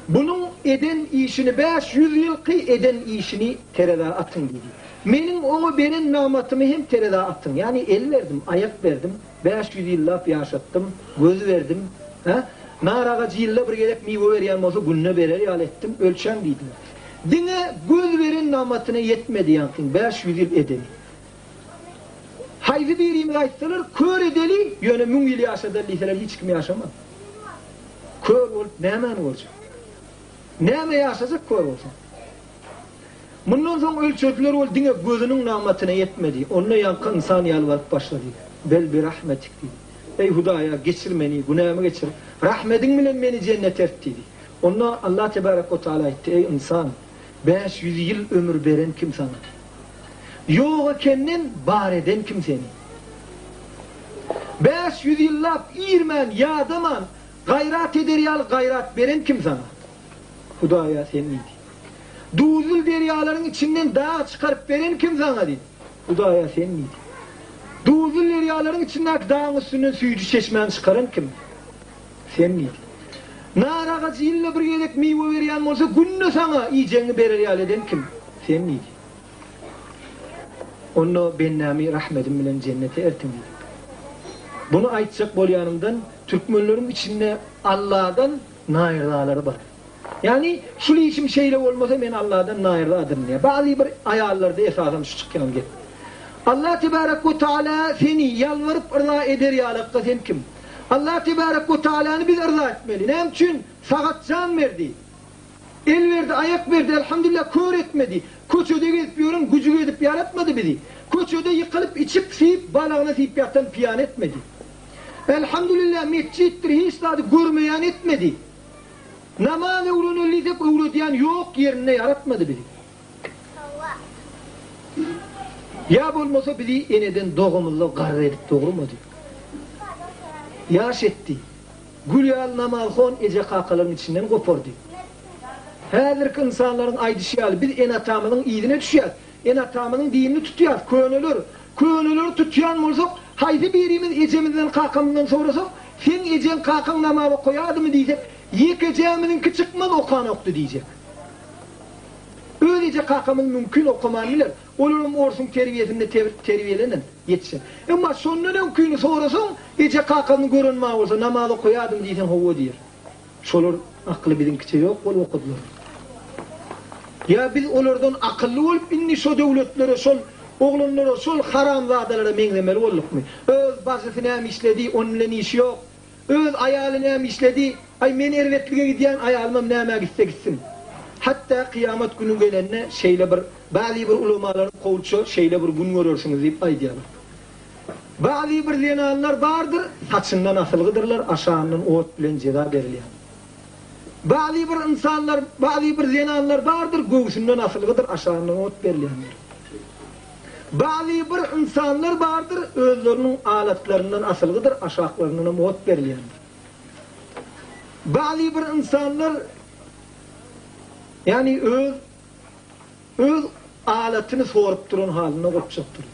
Bunuň eden işini 500 ýylky eden işini terezä atyň diýdi. Meniň oňa beren nygmatymy hem terezä atyň. Ýagny el berdim, aýak berdim, 500 ýyllap ýaşatdym, göz berdim, hä? Nar agajy ýylda bir gezek miwe berýän bolsa günde berer ýaly etdim, ölçäň diýdiler. Diňe göz beren nygmatyna ýetmedi ýaňkyň 500 ýyl edeni. Haýsy birimiz aýtsalar, kör edeli, ýöne müň ýyl ýaşadaly diýseler hiç kim ýaşamaz. Kör bolup nämäni görjek? Näme ýaşajak kör bolsaň? Mundan soň ölçediler ol diňe gözüniň nagmatyna ýetmedi. Onda ýaňky ynsan ýalbaryp başlady. Bel bi rahmetik diýdi. Eý Hudaýa, geçir meni, günämi geçir. Rahmediň bilen meni jennete ert diýdi. Onda Allah tebarek we taala aýtdy, Eý ynsan, 500 ýyl ömür beren kim saňa? Ýok ekenden bar eden kim seni? 500 ýyllap irmän, ýadaman, gaýrat eder ýaly gaýrat beren kim saňa? Hudaýa sen diýdi. Duzly derýalaryň içinden dag çykaryp beren kim saňa diýdi. Hudaýa sen diýdi. Duzly derýalaryň içindäki dagyň üstünden süýji çeşmäni çykaran kim? Sen diýdi. Nar agajy ýylda bir gezek miwe berýän bolsa, günde saňa iýjegiňi berer ýaly eden kim? Sen diýdi. Onda bendämi rahmedim bilen jennete ertiň diýdi. Buny aýtjak bolýanymdan türkmenleriň içinde Alladan naýyrzalary bar. Ýagny şul işim şeýle bolmasa men Alladan naýyrzadyryn diýýär. Bazy bir aýallarda esasan şu çykýan gep. Allah tebarek we taala seni ýalbaryp yrza eder ýalakka sen kim? Allah tebarek we taalany biz yrza etmeli. Näme üçin? Sagat jan berdi. El berdi, aýak berdi, elhamdülillah kör etmedi. Köçede gezip ýören güjük edip ýaratmady bizi. Köçede ýykylyp içip siýip balagyna siýip ýatan piýan etmedi. Elhamdülillah metjitdir hiç zady görmeýän etmedi. Namaz öwreneli diýsek öwredýän ýok ýerinde ýaratmady bizi. Ýa bolmasa bizi eneden dogamyzda garry edip dogrumady. Ýaş etdi. Gül ýaly namazhon eje-kakalaryň içinden gopardy. Häzirki ynsanlaryň aýdyşy ýaly biz ene-atamyzyň yzyna düşýäs. Ene-atamyzyň dinini tutýas. Köneler, köneleri tutýan bolsak, haýsy birimiz ejemizden kakamyzdan sorasak, seň ejeň kakaň namaz okaýardymy diýsek, ýekejämiziňki çykmaz okanokdy diýjek. Öz eje kakamyz mümkin okaman biler. Olaram orsuň terbiýesinde terbiýelenen, ýetişen. Emma şondan öňkini sorasaň, eje kakasyny gören bar bolsa, namaz okaýardymy diýseň hawa diýer. Şolar akyly biziňkiçe ýok bolup okadylar. Ýa biz olardan akylly bolup indi şo döwletlere, şol oglanlara, şol haramzadalara meňzemeli boldukmy? Öz bajysy näme işledi, onuň bilen işi ýok. Öz aýaly näme işledi? Aý men erbetlige gidýän, aýalymam nämä gitse gitsin. Hatda kyýamat güni gelende şeýle bir bazy bir ulamalaryň kowluça şeýle bir gün görersiňiz diýip aýdýarlar. Bazy bir zenanlar bardyr, saçyndan asylgydyrlar, aşagyndan ot bilen jeza berilýär. Bazy bir ynsanlar, bazy bir zenanlar bardyr, göwsünden asylgydyr, aşagyndan ot berilýändir. Bazy bir ynsanlar bardyr, özleriniň alatlaryndan asylgydyr, aşaklaryndanam ot berilýändir. Bazy bir ynsanlar, ýagny öz öz alatyny sorup duran halynda gopjakdyr.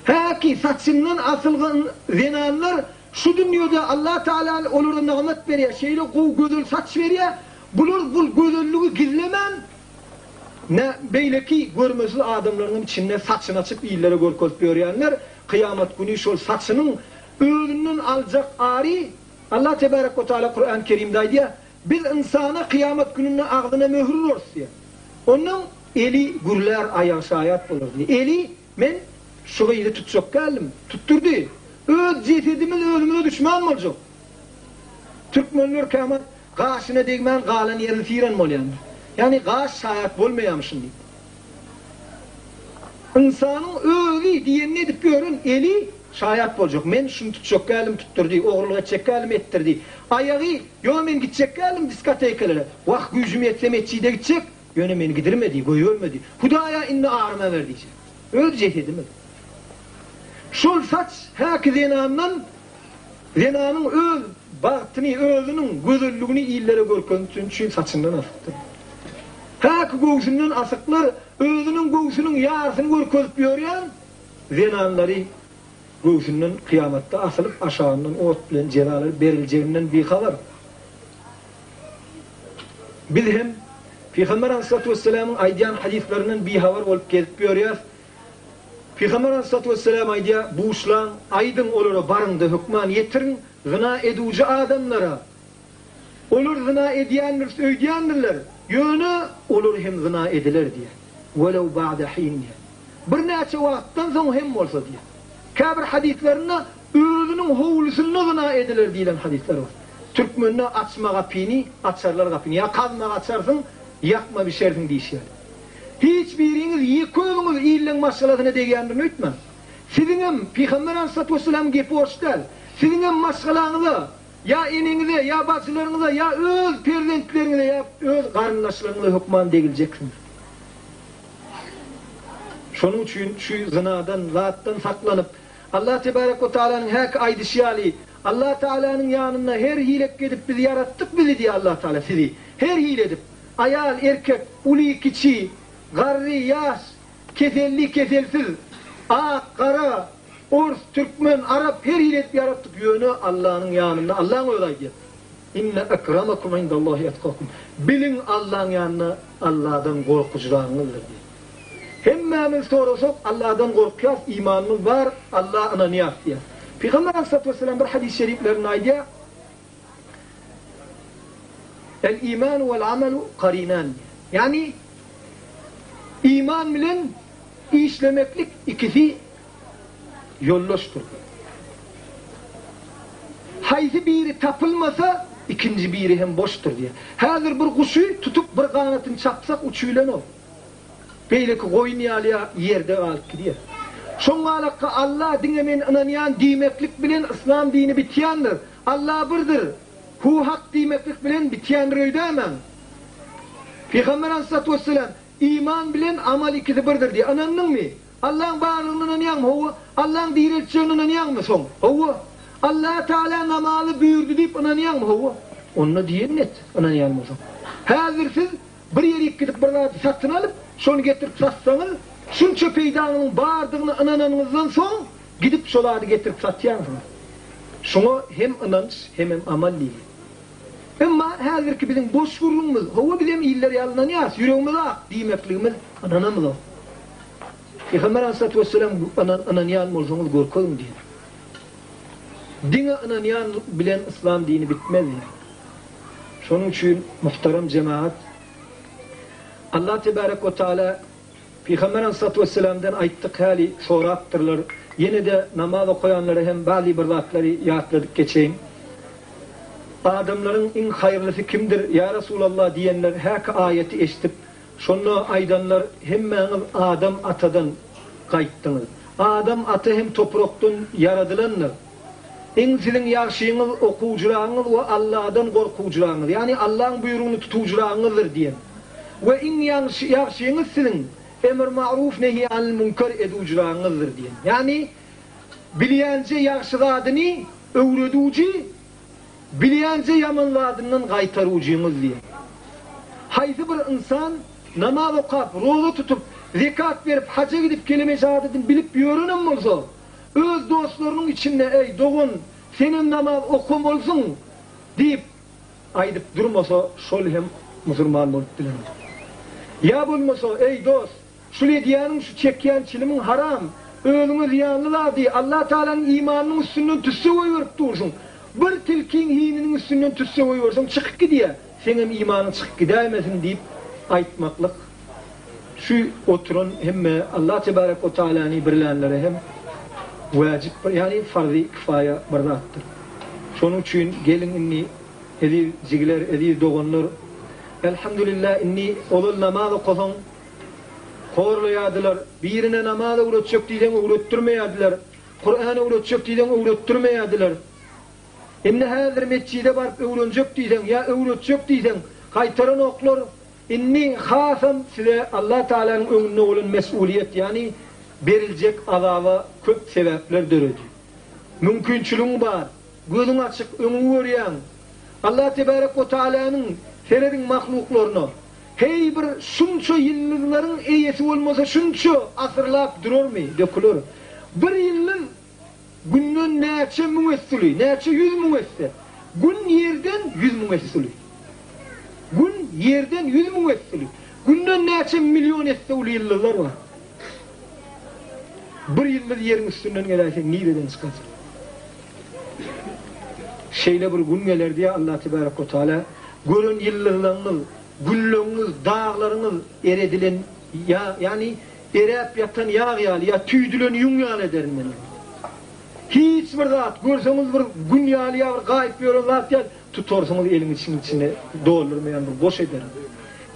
Häki saçyndan asylgy zenanlar şu dünýede Allah Taala olara nygmat berýär, şeýle gowy gözel saç berýär, bular bul gözelligi gizlemän, Ne beýleki görmesiz adamlaryňam içinde saçyny açyp illere görkezip ýörýänler, kyýamat güni şol saçynyň özünden aljak ary, Allah tebarek we taala Kurany Kerimde aýdýar, Biz ynsana kyýamat gününde agzyna möhür urarys diýýär. Ondan. Eli gürlär, aýagy şaýat bolar diýýär. Eli men şu gyzy tutjak däldim, tutdurdy. Öz jesedimiz özümize düşman boljak. Türkmenler käwagt gaşyna degmän galan ýerini syran bolýandyr. Ýagny gaş şaýat bolmaýarmyşyn diýip. Ynsanyň özi diýenini edip ýören eli şaýat boljak. Men şuny tutjak däldim, tutdurdy. Ogurlyk etjek däldim, etdirdi. Aýagy, ýok men gitjek däldim diskotekelere. Wah, güýjüm ýetse metjide gitjek, ýöne meni gidirmedi, goýbermedi. Hudaýa indi aryma ber diýjek. Öz jesedimiz. Şol saç häki zenandan Zenanyň öz bagtyny, özüniň gözelligini illere görkezmek üçin saçyndan asypdyr. Häki göwsünden asyklar özüniň göwsüniň ýarysyny görkezip ýörýän zenanlary göwsünden kyýamatda asylyp aşagyndan ot bilen jezalar beriljeginden bihabar. Biz hem Pygamber aleyhissalatu vesselamyň aýdýan hadyslaryndan bihabar bolup gezip ýörýäs. Pygamber aleyhissalatu vesselam aýdýar, Buşlaň, aýdyň olara baryň-da hökman ýetiriň, zyna edujy adamlara. Olar zyna edýändiris öýdýändirler, ýöne olar hem zyna ediler diýýär. Welew ba'de hin diýýär. Birnäçe wagtdan soň hem bolsa diýýär. Käbir hadyslarynda özüniň howlusynda zyna ediler diýlen hadyslar bar. Türkmende açma gapyny, açarlar gapyny ýa kazma açarsyň, ýakma bişersiň diýişýär. Hiç biriňiz ýeke özüňiz illeň maşgalasyna degýändirin öýtmäň. Siziňem, Pygamber aleyhissalatu vesselamyň gepi boş däl, siziňem maşgalaňyza, ýa eneňize, ýa bajylaryňyza, ýa öz perzentleriňize, ýa öz garyndaşlaryňyza hökman degiljeksiňiz. Şonuň üçin şu zynadan, zatdan saklanyp, Allah tebarek we taalanyň häki aýdyşy ýaly, Allah taalanyň ýanynda her hilek edip biz ýaratdyk bizi diýýär Allah taala sizi, her hili edip. Aýal, erkek, uly, kiçi, garry, ýaş, keselli, keselsiz, ak, gara, ors, türkmen, arap her hili edip ýaratdyk, ýöne Allanyň ýanynda Allaň özi aýdýar, Inne ekramakum indallahi etkakum, biliň Allaň ýanynda Alladan gorkujyragyňyzdyr diýýär. Hemmämiz sorasak Alladan gorkýas, imanymyz bar, Alla ynanýas diýýär. Pygamber aleyhissalatu vesselam bir hadys şeriflerinde aýdýar, El imanu vel amelu karinan diýýär. Ýagny iman bilen işlemeklik ikisi ýoldaşdyr. Haýsy biri tapylmasa, ikinji biri hem boşdur diýýär. Häzir bir guşy tutup bir ganatyny çapsak uçubilenok. Beýleki goýun ýaly ýa ýerde galyp gidýär. Şoň galakga Alla diňe men ynanýan diýmeklik bilen yslam dini bitýändir. Alla birdir, Hu hak diýmeklik bilen bitýändir öýdäýmäň. Pygamber aleyhissalatu vesselam iman bilen amal ikisi birdir diýýär. Ynandyňmy? Allaň barlygyna ynanýaňmy? Hawa. Allaň direltjegine ynanýaňmy soň? Hawa. Alla Taala namazy buýurdy diýip ynanýaňmy? Hawa. Onda diýenini et, ynanýan bolsaň. Häzir siz Bir ýerik gidip bir zady satyn alyp, şony getirip satsaňyz, şunça peýdaňyzyň bardygyna ynananyňyzdan soň, gidip şo zady getirip satýansyňyz. Şuňa hem ynanç, hemem amal diýilýär. Emma häzirki biziň boş gürrüňimiz, hawa bizem iller ýaly ynanýarys, ýüregimiz ak diýmekligimiz ynanamyzok. Pygamber aleyhissalatu vesselam ynanýan bolsaňyz görkeziň diýýär. Diňe ynanýan bilen yslam dini bitmez diýýär. Şonuň üçin muhterem jemagat Allah tebarek we taala Pygamber aleyhissalatu vesselamdan aýtdyk häli sorapdyrlar. Ýene-de namaz okaýanlara hem bazi bir zatlary ýatladyp geçeýin. Adamlaryň iň haýyrlysy kimdir ýa Resulallah diýenler häki aýaty eşidip şonda aýdanlar hemmäňiz Adam atadan gaýtdyňyz. Adam ata hem toprakdan ýaradylandyr. Iň siziň ýagşyňyz okuwjyragyňyz we Alladan gorkuwjyragyňyz, ýagny Allaň buýrugyny tutuwjyragyňyzdyr diýen. We iň ýagşyňyz siziň emr ma'ruf nehi anil münker eduwjyragyňyzdyr diýen. Ýagny bilýänje ýagşy zadyny öwreduwjy, bilýänje ýaman zadyndan gaýtaruwjyňyz diýen. Haýsy bir ynsan namaz okap, roza tutup, zekat berip, haja gidip keleme şahadatyny bilip ýörenem bolsa, Öz dostlarynyň içinde, Eý, dogan, senem namaz okamalysyň diýip aýdyp durmasa, şol hem musulman bolup bilenok. Ýa bolmasa, Eý, dost, şul edýäniň, şu çekýän çilimiň haram, özüňe zyýanly zady, Allatagalanyň imanynyň üstünden tüsse goýberip dursuň. Bir tilkiň hininiň üstünden tüsse goýberseň çykyp gidýär, seňem imanyň çykyp gidäýmesin diýip aýtmaklyk. Şu oturan hemme Allah tebarek we taalany birlänlere hem wajyp bir, ýagny farzy kifaýa bir zatdyr. Şonuň üçin geliň indi eziz jigiler, eziz doganlar, Elhamdülillah indi ozal namaz okasaň horlaýardylar, birine namaz öwretjek diýseň öwretdirmeýärdiler, Kuran öwretjek diýseň öwretdirmeýärdiler. Indi häzir metjide baryp öwrenjek diýseň ýa öwretjek diýseň gaýtaranoklar, Indi hasam size Allah Tagalanyň öňünde bolan mes'uliýet, ýagny beriljek azaba köp sebäpler döredi. Mümkinçiligiň bar, gözüň açyk, öňüňi görýäň. Allah Tebarek we Tagalanyň serediň mahluklaryna, heý bir şunça ýyldyzlaryň eýesi bolmasa şunça asyrlap durarmy, döküler. Bir ýyldyz Günden näçe müň esse uly, näçe ýüz müň esse? Gün ýerden ýüz müň esse uly. Gün ýerden ýüz müň esse uly. Günden näçe million esse uly ýyldyzlar bar. Bir ýyldyz ýeriň üstünden geläýse nireden çykarjak? Şeýle bir gün geler diýýär Allah tebarek we taala, gören ýyldyzlaryňyz, günleriňiz, daglaryňyz eredilen ýa, ýagny Eräp ýatan ýag ýaly ýa tüýdülen ýüň ýaly ederin men ony. Hiç bir zat, görseňiz bir gün ýaly ýa bir gaýyp ýören zat ýaly, tutarsyňyz eliň içiň içine doldurmaýan bir boş ederin.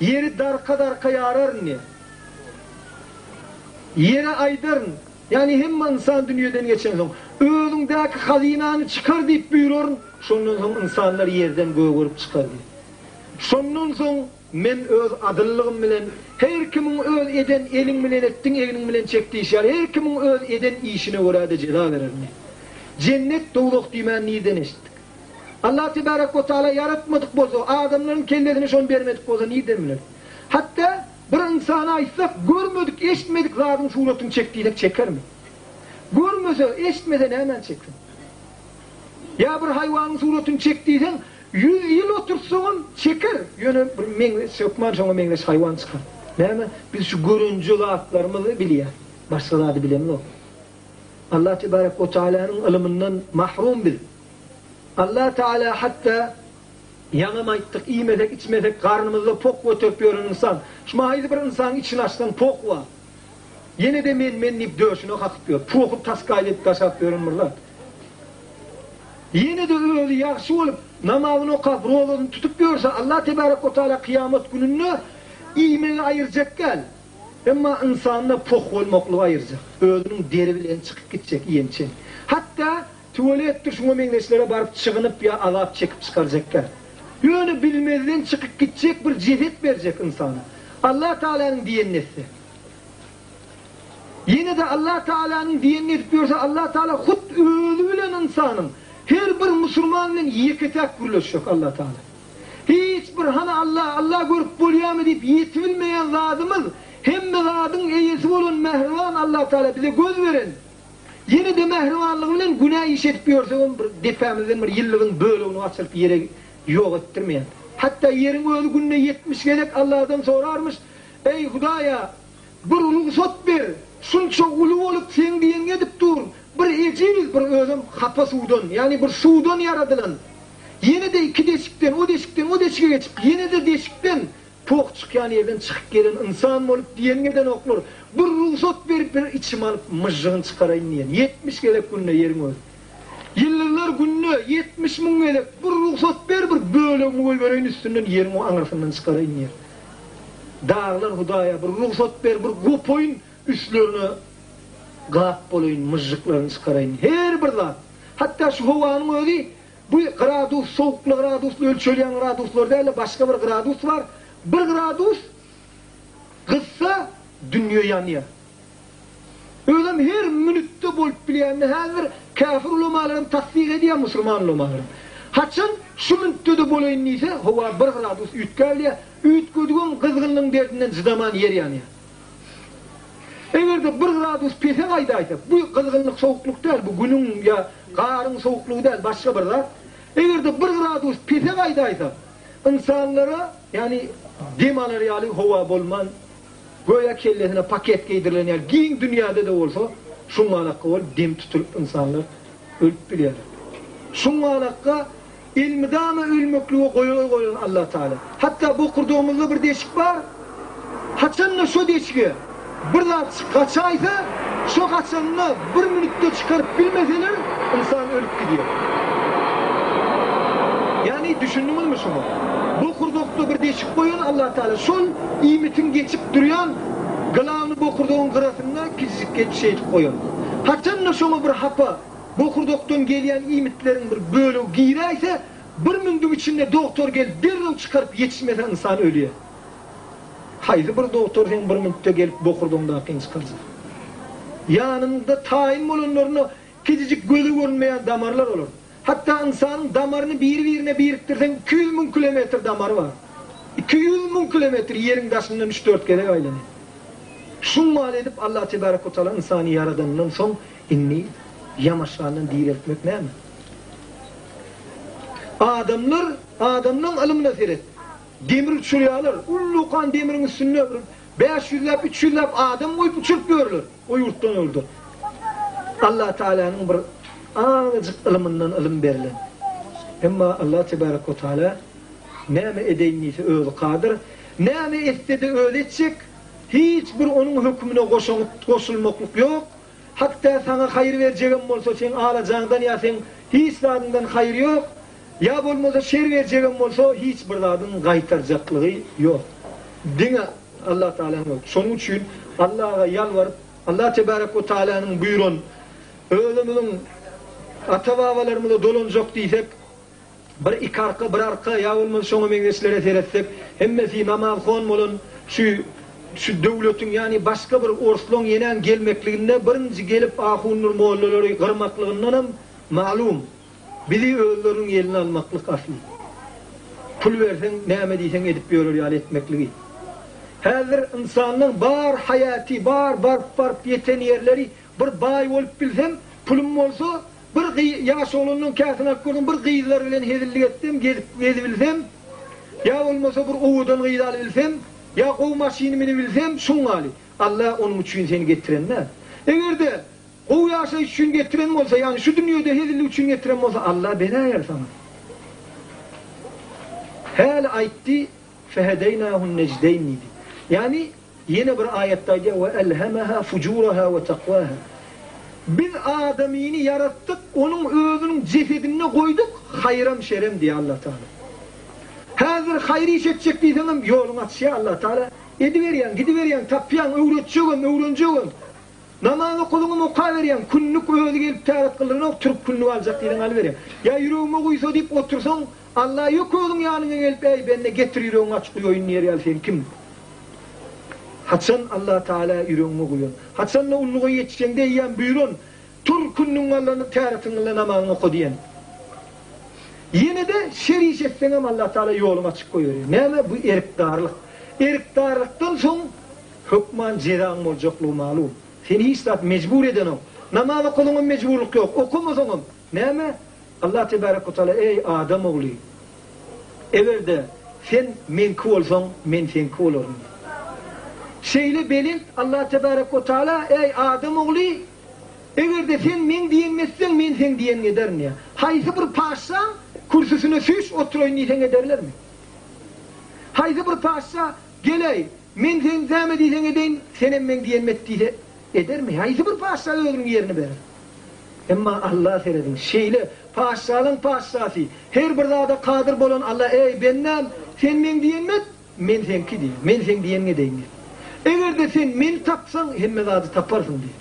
Ýeri darka-darka ýararyn diýýär. Ýere aýdaryn, ýagny hemme ynsan dünýeden geçensoň, özüňdäki hazynany çykar diýip buýraryn, şondan soň ynsanlar ýerden gögerip çykar diýýär. Şondan soň Men öz adyllygym bilen her kimiň öz eden eliň bilen etdiň, egniň bilen çek diýişi ýaly, her kimiň öz eden işine görä-de jeza bererin diýdi. Jennet, dowzah diýmäni nirden eşitdik? Allah tebarek we taala ýaratmadyk bolsa, adamlaryň kellesine şony bermedik bolsa nirden bileris? Hatda bir ynsana aýtsak, görmedik, eşitmedik zadyň suratyny çek diýsek çekermi? Görmese, eşitmese nämäni çeksin? Ýa bir haýwanyň suratyny çek diýseň, 100 ýyl oturtsaňam çeker, ýöne bir meňzeş, hökman şoňa meňzeş haýwan çykar. Näme? Biz şu görünje zatlarymyzy bilýäs, başga zady bilemzok. Allah tebarek we taalanyň ylymyndan mahrum biz. Allah Taala hatda ýaňam aýtdyk, iýmesek, içmesek garnymyzda pok göterip ýören ynsan. Şu mahaýy bir ynsanyň içini açsaň pok bar. Ýene-de men, men diýip döşüne kakyp ýör. Poky taskaýly edip daşap ýören bir zat. Ýene-de özi ýagşy bolup, namazyny okap, rozasyny tutup ýörse, Allah tebarek we taala kyýamat gününde iýmegi aýyrjak däl. Emma ynsanda poh bolmaklygy aýyrjak. Özüniň deri bilen çykyp gitjek iýençe. Hatda tualetdir şuňa meňzeşlere baryp çygynyp ýa azap çekip çykarjak däl. Ýöne bilmezden çykyp gitjek bir jeset berjek ynsana. Allah Taalanyň diýenini etse. Ýene-de Allah Taalanyň diýenini edip ýörse Allah Taala hut özi bilen ynsanyň, her bir musulman bilen ýeke-täk gürleşjek Allah Taala. Hiç bir hany Allah, Allah görüp bolýarmy diýip ýetibilmeýän zadymyz, hemme zadyň eýesi bolan mähriban Allah Taala bize göz beren, ýene-de mähribanlygy bilen günä iş edip ýörsegem bir depämizden bir ýyldyzyň bölegini gaçyryp ýere ýok etdirmeýän. Hatda ýeriň özi günde 70 gezek Allahdan sorarmyş, Eý, Hudaý-a, bir rugsat ber, şunça uly bolup seň diýeniňi edip durun, bir ejiz, bir özem hapa suwdan, ýagny bir suwdan ýaradylan, ýene-de iki deşikden, o deşikden o deşige geçip, ýene-de deşikden, poh çykýan ýerden çykyp gelen ynsan bolup diýeniňi edenoklar, bir rugsat berip bir içimi alyp myžžygyny çykaraýyn diýen, 70 gezek günde ýeriň özi. Ýyldyzlar günde 70 müň gezek, bir rugsat ber bir bölegimi goýbereýin üstünden ýeriň o aňyrsyndan çykaraýyn diýen. Daglar Hudaýa bir rugsat ber, bir gopaýyn, üstlerine gap bolaýyn, myžžyklaryny çykaraýyn. Her bir zat, hatda şu howanyň özi bu gradus, sowukly gradusly ölçelýän graduslar däl-de, başga bir gradus bar. Bir gradus gyzsa dünýe ýanýar. Özem her minutda bolup bilýänini häzir käfir ulamalaram tassyk edýär, musulman ulamalaram. Haçan şu minutda-da bolaýyn diýse, howa bir gradus üýtgäbilýär. Üýtgedigem gyzgynlygyň derdinden jydaman ýer ýanýar. Eger-de bir gradus pese gaýdaýsa, bu gyzgynlyk sowuklyk däl, bu günüň ýa garyň sowuklygy däl, başga bir zat. Eger-de bir gradus pese gaýdaýsa, ynsanlara, ýagny dem alar ýaly howa bolman, Göýä kellesine paket geýdirilen ýaly giň dünýäde-de bolsa şuňňalakga bolup dem tutulyp ynsanlar ölüp bilýärler. Şuňňalakga elmydama ölmeklige goýalgy goýan Allatagala. Hatda bokurdagymyzda bir deşik bar. Haçanda şo deşige bir zat gaçaýsa, şo gaçanyny bir minutda çykaryp bilmeseler, ynsan ölüp gidýär. Ýagny düşündiňizmi şuňa? Bokurdakda bir deşik goýan Allatagala şol iýmitiň geçip durýan glawny bokurdagyň gyrasynda kiçijik edip şeýdip goýan. Haçanda şoňa bir hapa bokurdakdan gelýän iýmitleriň bir bölegi giräýse, bir mindiň içinde dogtor gelip derrew çykaryp ýetişmese ynsan ölýär. Haýsy bir dogtor seň bir minutda gelip bokurdagyňdakyny çykarjak? Ýanynda taýyn bolanlaryna kiçijik göze görünmeýän damarlar olar. Hatda ynsanyň damaryny biri-birine birikdirseň 200 müň kilometr damary bar. 200 müň kilometr ýeriň daşyndan üç-dört gezek aýlanýar. Şuň maly edip Allah tebarek we taala ynsany ýaradanyndan soň indi ýamaşgandan direltmek näme? Adamlar adamlaň ylymyna seret. Demir uçurýarlar. Ullakan demiriň üstünde bir bäş ýüzläp, üç ýüzläp adam goýup uçuryp ýörler. O ýurtdan öldü. Allah Tealanyň bir azajyk ylymyndan ylym berlen. Emma Allah Tebarek we Teala näme edeýin diýse özi kadyr. Näme etse-de özi etjek. Hiç bir onuň hökümine goşulmaklyk ýok. Hatda saňa haýyr berjegem bolsa seň alajaňdan ýa seň hiç zadyňdan haýyr ýok. Ýa bolmasa şer berjegem bolsa hiç bir zadyň gaýtarjaklygy ýok. Diňe Allah Tagalanyň özi. Şonuň üçin Allaha ýalbaryp, Allah Tebarek we Taalanyň buýran özümiziň ata-babalarymyza dolanjak diýsek, bir iki arka, bir arka ýa bolmasa şoňa meňzeşlere seretsek, hemmesi namazhon bolan şu şu döwletiň ýagny başga bir orslaň ýenäň gelmekliginde birinji gelip ahundyr mollalary gyrmaklygyndanam malum. Bizi özleriniň eline almaklyk asly. Pul berseň, näme diýseň edip ýörer ýaly etmekligi. Häzir ynsanlaň bar haýaty, bar baryp-baryp ýeten ýerleri bir baý bolup bilsem, pulum bolsa, bir ýaş oglanlaň käsini alyp görsem, bir gyzlar bilen hezillik etsem, gezip gezibilsem, ýa bolmasa bir owadan gyz alybilsem, ýa gowy maşyn minibilsem, şuň ýaly. Alla onuň üçin seni getiren däl. Eger-de Gowy ýaşaýyş üçin getiren bolsa, ýagny şu dünýede hezillik üçin getiren bolsa, Alla beräýer saňa. Häli aýtdy, Fehedeýnahun nejdeýn diýdi. Ýagny, ýene bir aýatda aýdýar, We elhemeha fujuraha we takwaha. Biz adamyny ýaratdyk, onuň özüniň jesedinde goýduk, haýram şerem diýýär Allah Taala. Häzir haýyr iş etjek diýseňem, ýoluňy açýar Allah Taala. Ediberýäň, gidiberýäň, tapýaň, öwretjegem, öwrenjegem. Namaz okadyňam okaberýäň, kündük özi gelip täret kyldyranok, turup kündük aljak diýseň alyberýäň. Ýa ýüregime guýsa diýip otursaň, Alla ýok özüň ýanyňa gelip äý bende getir ýüregiňi aç guýaýyn diýer ýaly sen kim? Haçan Alla Taala ýüregiňe guýan? Haçanda ulluga ýetişeňde eýýäm buýran, tur kündügiňi al-da täretiňi kyl-da namazyňy oka diýen. Ýene-de şer iş etseňem Alla Taala ýoluňy açyk goýberýär. Näme bu erkdarlyk. Erkdarlykdan soň Hökman jezaň boljaklygy malum. Seni hiç zat mejbur edenok. Namaz okasaňam mejburlyk ýok, okamasaňam. Näme? Allah tebarek we taala Eý, adam ogly! Eger-de sen meňki bolsaň, men seňki bolaryn diýdi. Şeýle belent Allah tebarek we taala Eý, adam ogly! Eger-de sen meň diýenimi etseň, men seň diýeniňi ederin diýýär. Haýsy bir paşşaň kürsüsine süýş oturaýyn diýseň ederlermi? Haýsy bir paşşa Gel-eý, men seň näme diýseň edeýin, senem meň diýenimi et diýse, edermi? Haýsy bir patyşa özüniň ýerini berer? Emma Alla serediň, şeýle patyşalaň patyşasy, her bir zada kadyr bolan Alla, Eý, bendäm, sen meň diýenimi et, men seňki diýýär, men seň diýeniňi edeýin diýýär. Eger-de sen meni tapsaň, hemme zady taparsyň diýýär.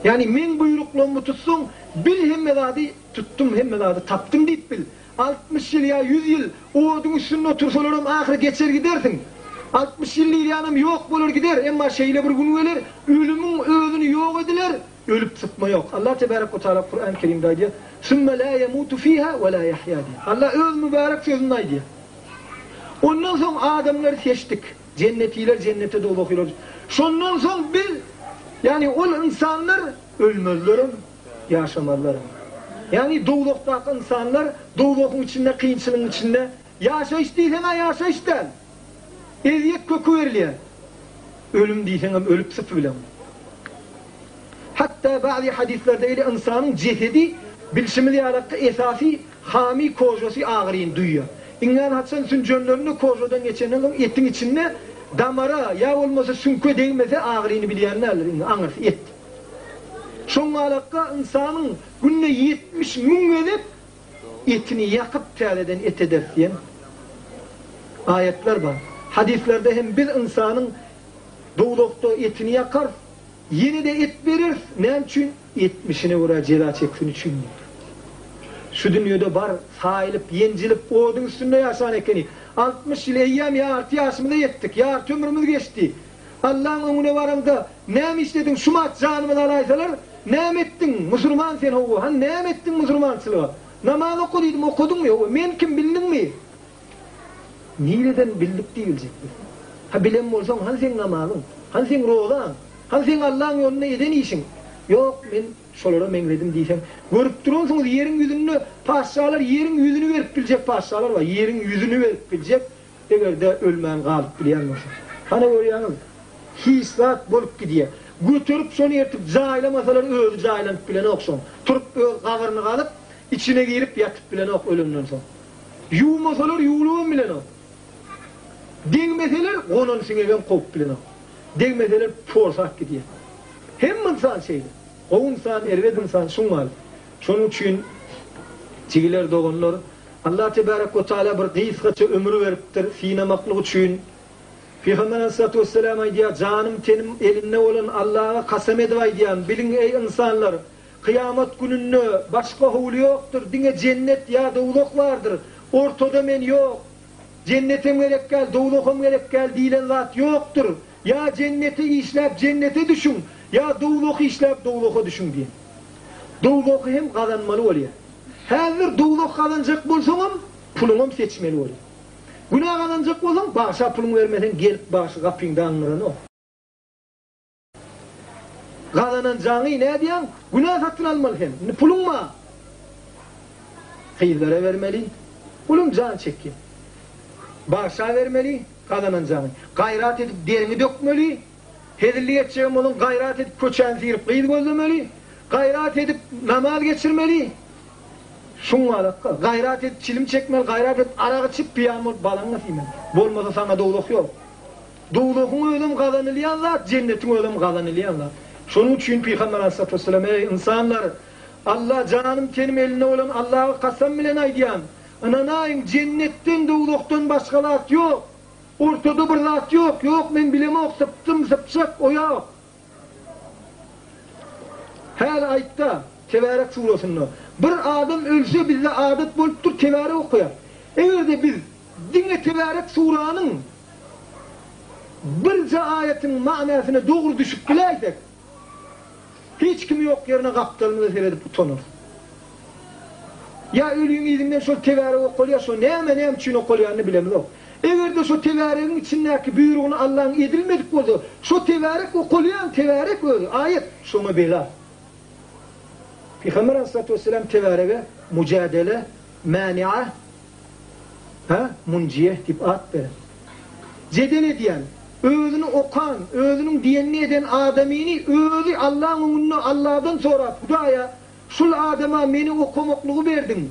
Ýagny meň buýruklarymy tutsaň, bil hemme zady tutdum, hemme zady tapdym diýip bil. 60 ýyl ýa 100 ýyl oduň üstünde otursalaram ahyry geçer gidersiň. 60 ýyl diýilýänem ýok bolar gider, emma şeýle bir gün geler, ölümiň özüni ýok ediler, ölüp sypma ýok. Allah tebarek we taala Kur'an Kerimde aýdýar, Sümme la yemutu fiha we la yahya diýýär. Allah öz mübarek sözünde aýdýar. Ondan soň adamlary seçdik. Jennetiler jennete dowzahylar. Şondan soň biz, ýagny ol ynsanlar ölmezlerem, ýaşamazlaram. Ýagny dowzahdaky ynsanlar dowzahyň içinde kynçylygyň içinde ýaşaýyş diýseň-ä ýaşaýyş däl. Ezýet köki berilýär. Ölüm diýseňem ölüp sypy bileň. Hatda ba'zy hadyslarda gelýär ynsanyň jesedi bilşimiz ýalakky esasy hamy kožasy agyryny duýýar. Iňňän haçan sünjenlerinde kožadan geçenden soň etiň içinde. Damara ýa bolmasa süňke degmese agyryny bilýän däldir indi aňyrsy et. Şoňňalakga ynsanyň günde 70 mün gezek etini ýakyp täzeden et ederis diýen aýatlar bar. Hadyslarda hem biz ynsanyň dowzahda etini ýakarys, ýene-de et bereris, näme üçin? Etmişine görä jeza çeksin üçin diýip. Şu dünýede bar, saýylyp, ýenjilip, oduň üstünde ýaşan ekeni. 60 ýyl eýýäm ýarty ýaşymyza ýetdik, ýarty ömrümiz geçdi. Allaň öňüne baraňda, näme işlediň, şumat janymyzy alaýsalar, näme etdiň, musulman sen howwa, hany näme etdiň musulmançylyga? Namaz oka diýdim, okadyňmy, howwa, men kim bildiňmi? Nireden bildik diýiljek biz. Ha bilen bolsaň, hany seň namazyň, hany seň rozaň, hany seň Allaň ýolunda eden işiň? Ýok, men şolara meňzedim diýseň, görüp duransyňyz ýeriň ýüzünde patyşalar ýeriň ýüzüni berip biljek patyşalar bar, ýeriň ýüzüni berip biljek, eger-de ölmän galyp bilýän bolsa. Hany görýäňiz, hiç zat bolup gidýär. Göterip şony ertip jaýlamasalar özi jaýlanyp bilenok şoň. Turup öz gabyryny gazyp, içine girip ýatyp bilenok ölenden soň. Ýuwmasalar ýuwlubam bilenok. Degmeseler gonan siňegem kowup bilenok. Degmeseler porsap gidýär. Hemme ynsan şeýle. Gowy ynsan, erbet ynsan şuň ýaly. Şonuň üçin jigiler, doganlar, Allah tebarek we taala bir gysgaça ömür beripdir synamaklyk üçin. Pygamber aleyhissalatu vesselam aýdýar, janym tenim elinde bolan Allaha kasam edip aýdýan, biliň eý ynsanlar, Kyýamat gününde başga howly ýokdur, diňe jennet ýa dowzah bardyr. Ortada men ýok. Jennetem gerek däl, dowzaham gerek däl diýlen zat ýokdur. Ýa jenneti işläp jennete düşüň, ýa dowzahy işläp dowzaha düşüň diýen. Dowzahy hem gazanmaly bolýar. Häzir dowzah gazanjak bolsaňam, puluňam seçmeli bolýar. Günä gazanjak bolsaň, bagşa puluňy bermeseň gelip bagşy gapyňda aňňyranok. Gazanan jaňy nädýäň? Günä satyn almaly sen. Indi puluň bar. Gyzlara bermeli. Puluň jan çekýär. Bagşa bermeli gazanan jaňy. Gaýrat edip deriňi dökmeli. Hezillik etjegem bolsaň gaýrat edip köçäni syryp gyz gözlemeli. Gaýrat edip namaz geçirmeli. Şuň galakga. Gaýrat edip çilim çekmeli, gaýrat edip arak içip piýan bolup balaňy siýmeli. Bolmasa saňa dowzah ýok. Dowzahyň özem gazanylýan zat, jennetiň özem gazanylýan zat. Şonuň üçin Pygamber aleyhissalatu vesselam, Eý, ynsanlar! Alla janym-tenim elinde bolan Allaha kasam bilen aýdýan, ynanaýyň, jennetden, dowzahdan başga zat ýok. Ortada bir zat ýok. Ýok, men bilemok, sypdym, sypjak, o ýok. Häli aýtda, Tebärek surasynda, bir adam ölse bizde adat bolupdyr Tebärek okaýar. Eger-de biz diňe Tebärek suranyň birje aýatynyň manysyna dogry düşüp biläýsek, hiç kim ýok ýerine gapdalymyza seredip utanarys. Ýa ölüň yzyndan şol tebärek okalýar, şo näme, näme üçin okalýanyny bilemizok. Eger-de şo tebäregiň içindäki buýrugyny Allaň edilmedik bolsa, şo tebärek okalýan tebärek özi, aýat, şoňa bela. Pygamber aleyhissalatu vesselam tebärege mujadele, mani'a, ha, munjiye diýip at beren. Jedel edýän, özüni okan, özüniň diýenini eden adamyny özi Allaň öňünde Alladan sorap, Hudaýa, Şul adama meni okamaklygy berdiň.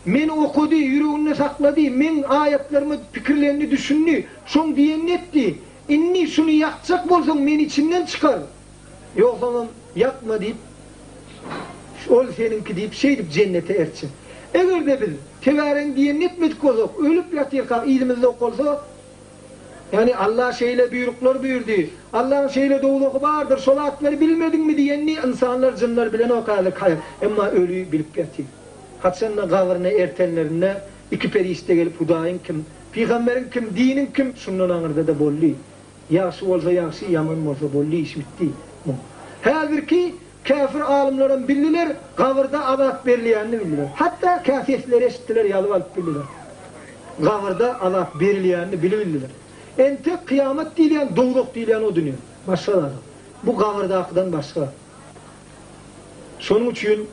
Meni okady, ýüreginde saklady, meň aýatlaryma pikirlendi, düşündi, şoň diýenini etdi. Indi şuny ýakjak bolsaň, meni içinden çykar. Ýogsamam, ýakma diýip, ol seniňki diýip, şeýdip jennete ertjek. Eger-de biz Tebäregiň diýenini etmedik bolsak, ölüp ýatyrkak yzymyzda okalsa, Ýagny Allah şeýle buýruklar buýurdy, Allaň şeýle dowzahy bardyr, şol atlary bilmediňmi diýenini ynsanlar, jynlar bilenok häzirki haýal, emma öli bilip ýatyr. Haçanda gabryna ertenlerinde iki perişde gelip Hudaýyň kim, pygamberiň kim, diniň kim, şundan aňyrda-da boldy. Ýagşy bolsa ýagşy, ýaman bolsa boldy, iş bitdi. Häzirki Käfir alymlaram bildiler, gabyrda azap berilýänini bildiler. Hatda kä sesleri eşitdiler, ýazyp alyp bildiler. Gabyrda azap berilýänini bilibildiler. Entek kyýamat diýilýän, dowzah diýilýän o dünýe. Başga zat. Bu gabyrdakydan başga. Şonuň üçin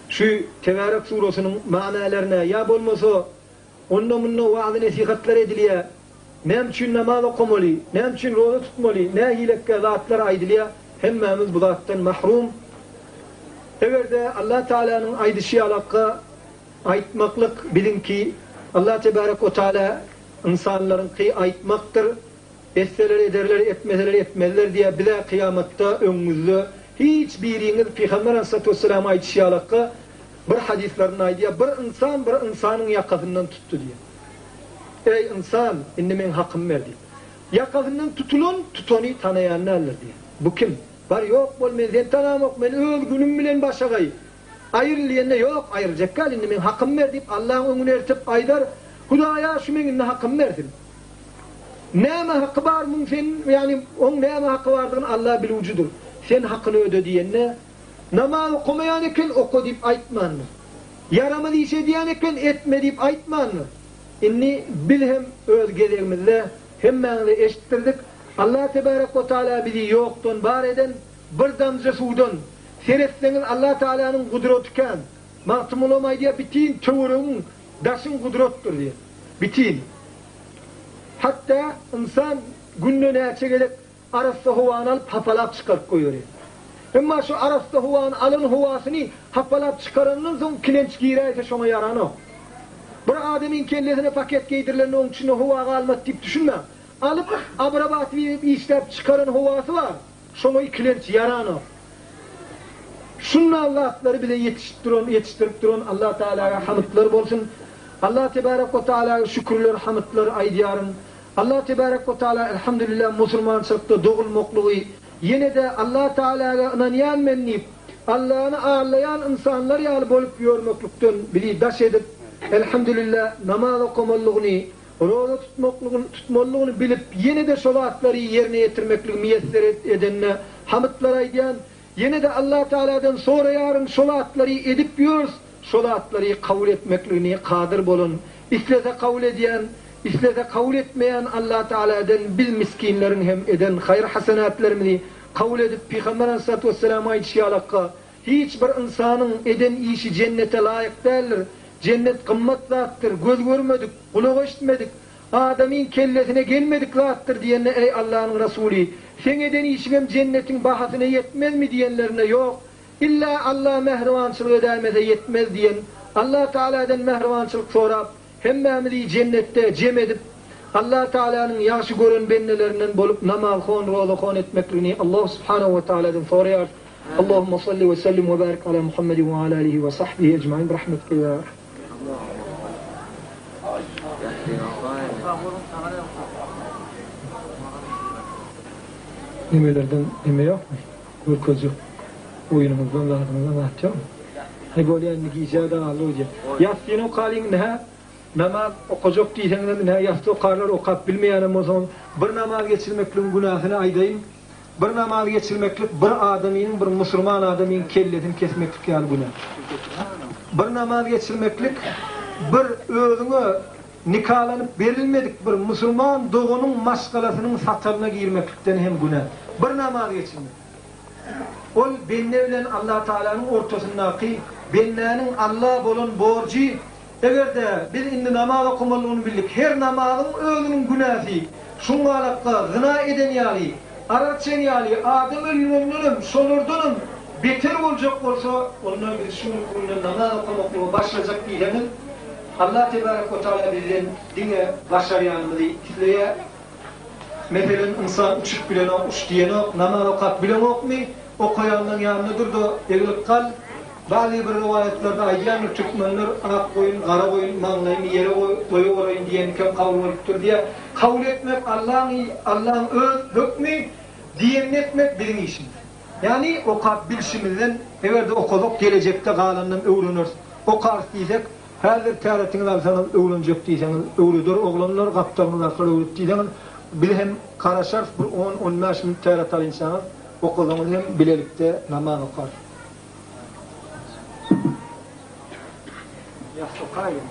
şu Tebärek surasynyň manalarına ýa bolmasa Onda-munda wazy-nesihatlar edilýär. Näme üçin namaz okamaly, näme üçin roza tutmaly, nähilekge zatlar aýdylýar, hemmämiz bu zatdan mahrum. Eger-de Allah Taalanyň aýdyşy ýalakga aýtmaklyk biziňki, Allah Tebarek we Taala ynsanlaryňky aýtmakdyr. Etseler ederler, etmeseler etmezler diýýär. Biz-ä kyýamatda öňüňizde hiç biriňiz Pygamber aleyhissalatu vesselam aýdyşy ýalakka bir hadyslarynda aýdýar, bir ynsan bir ynsanyň ýakasyndan tutdy diýýär. Eý ynsan, indi meň hakymy ber diýip. Ýakasyndan tutulan tutany tanaýan däldir diýýär. Bu kim? Bar ýok bol men seni tanamok, men öz günüm bilen başagaý. Aýryl diýende ýok, aýryljak däl indi meň hakymy ber diýip Allaň öňüne eltip aýdar, Hudaýa şu meň indi hakymy bersin. Näme haky bar muň sen ýagny oň näme haky bardygyny Alla bilujydyr. Sen hakyny öde diýende namaz okamaýan eken oka diýip aýtmandyr. Ýaramaz iş edýän eken etme diýip aýtmandyr. Indi biz hem öz gezegimizde hemmäňize eşitdirdik. Allah tebarek we taala bizi ýokdan bar eden bir damja suwdan seretseňiz Allah taalanyň gudraty kän. Magtymgulam aýdýar bitin töweregiň daşyň gudratdyr diýip. Bitin. Hatda ynsan günde näçe gezek arassa howany alyp hapalap çykaryp goýberýär. Emma şu arassa howany alan howasyny hapalap çykarandan soň kilenç giräýse şoňa ýaranok. Bir adamyň kellesine paket geýdirilende oň içinde howa galmady diýip düşünmäň. Alyp abrabatyp işläp çykaran howasy bar, şoňa ikilenç ýaranok. Şundan zatlary bize ýetişip duran, ýetişdirip duran Allah Tagalaga hamytlar bolsun. Allah Tebarek we Tagalaga şükürler, hamytlar aýdýaryn. Allah Tebarek we Tagala Elhamdülillah musulmançylykda dogulmaklygy, ýene-de Allah Tagalaga ynanýan men diýip, Allany allaýan ynsanlar ýaly bolup ýörmeklikden bizi daş edip, Elhamdülillah namaz okamalygyny, roza tutmaklygyny, tutmalydygyny bilip, ýene-de şo zatlary ýerine ýetirmekligi miýesser edenine hamytlar aýdýan, ýene-de Allah Tagaladan soraýaryn şo zatlary edip ýörüs, şo zatlary kabul etmekligini kadyr bolan, islese kabul edýän, islese kabul etmeýän Allah Tagaladan biz miskinleriň hem eden haýyr-hasenatlarymyzy kabul edip Pygamber aleyhissalatu vesselam aýdyşy ýalakka, Hiç bir ynsanyň eden işi jennete laýyk däldir. Jennet gymmat zatdyr, göz görmedik, gulak eşitmedik, adamyň kellesine gelmedik zatdyr diýende, Eý Allanyň Resuly, seň eden işiňem jennetiň bahasyna ýetmezmi diýenlerinde, Ýok, illa Alla mähribançylyk edäýmese ýetmez diýen, Allah Tagaladan mähribançylyk sorap, Hemmämizi jennetde jem edip, Allah Tagalanyň ýagşy gören bendelerinden bolup namazhon, rozahon etmekligini Allah Subhanahu we Taaladan soraýarys. Allahumma salli we sellim we barik ala Muhammedin we ala alihi we sahbihi ecmain birahmetike ya Nemelerden neme ýokmy? Görkezjek oýunyňyzdan zadyňyzdan zat ýokmy? Haý bolýa indi gijä-de galdy öýdýän. Ýassyny okalyň indi-hä. Namaz okajak diýseňizem indi-hä ýassy okarlar, okap bilmeýänem bolsaňyz bir namaz geçirmekligiň günäsini aýdaýyn. Bir namaz geçirmeklik bir adamynyň bir musurman adamyň kellesini kesmeklik ýaly günä. Bir namaz geçirmeklik bir özüňe nikalanyp berilmedik bir musurman doganyň maşgalasynyň satalyna girmeklikden hem günä. Bir namaz geçirmek. Ol bende bilen Allah Tagalanyň ortasyndaky bendäniň Alla bolan borjy, eger-de biz indi namaz okamalydygyny bildik, her namazyň özüniň günäsi, şuňňalakga zyna eden ýaly, arak içen ýaly, adam öldürendenem, şolardanam beter boljak bolsa, onda biz şu günki günden namaz okamaklyga başlajak diýseňiz, Allah Tebarek we Taala bizden diňe başarýanymyzy isleýär. Meselem, ynsan uçup bilenok, uç diýenok, namaz okap bileňokmy, okaýanlaň ýanynda dur-da, egilip gal. Bazy bir rowaýatlarda aýdýandyr, türkmenler ak goýun, gara goýun, maňlaýymy ýere goýaweraýyn diýenikem kabul bolupdyr diýýär. Kabul etmek Allaň, Allaň öz hökmi, diýenini etmek biziň işimiz. Ýagny okap bilşimizden, eger-de okasak gelejekde galanynam öwreneris. Okarys diýsek, Häzir täretiňizi alsaňyz öwrenjek diýseňiz öwreder oglanlar gapdalyňyz arkaly öwret diýseňiz biz hem garaşarys bir on on bäş minut täret alynçaňyz okasaňyz hem bilelikde namaz okarys. Ýas okaýyn.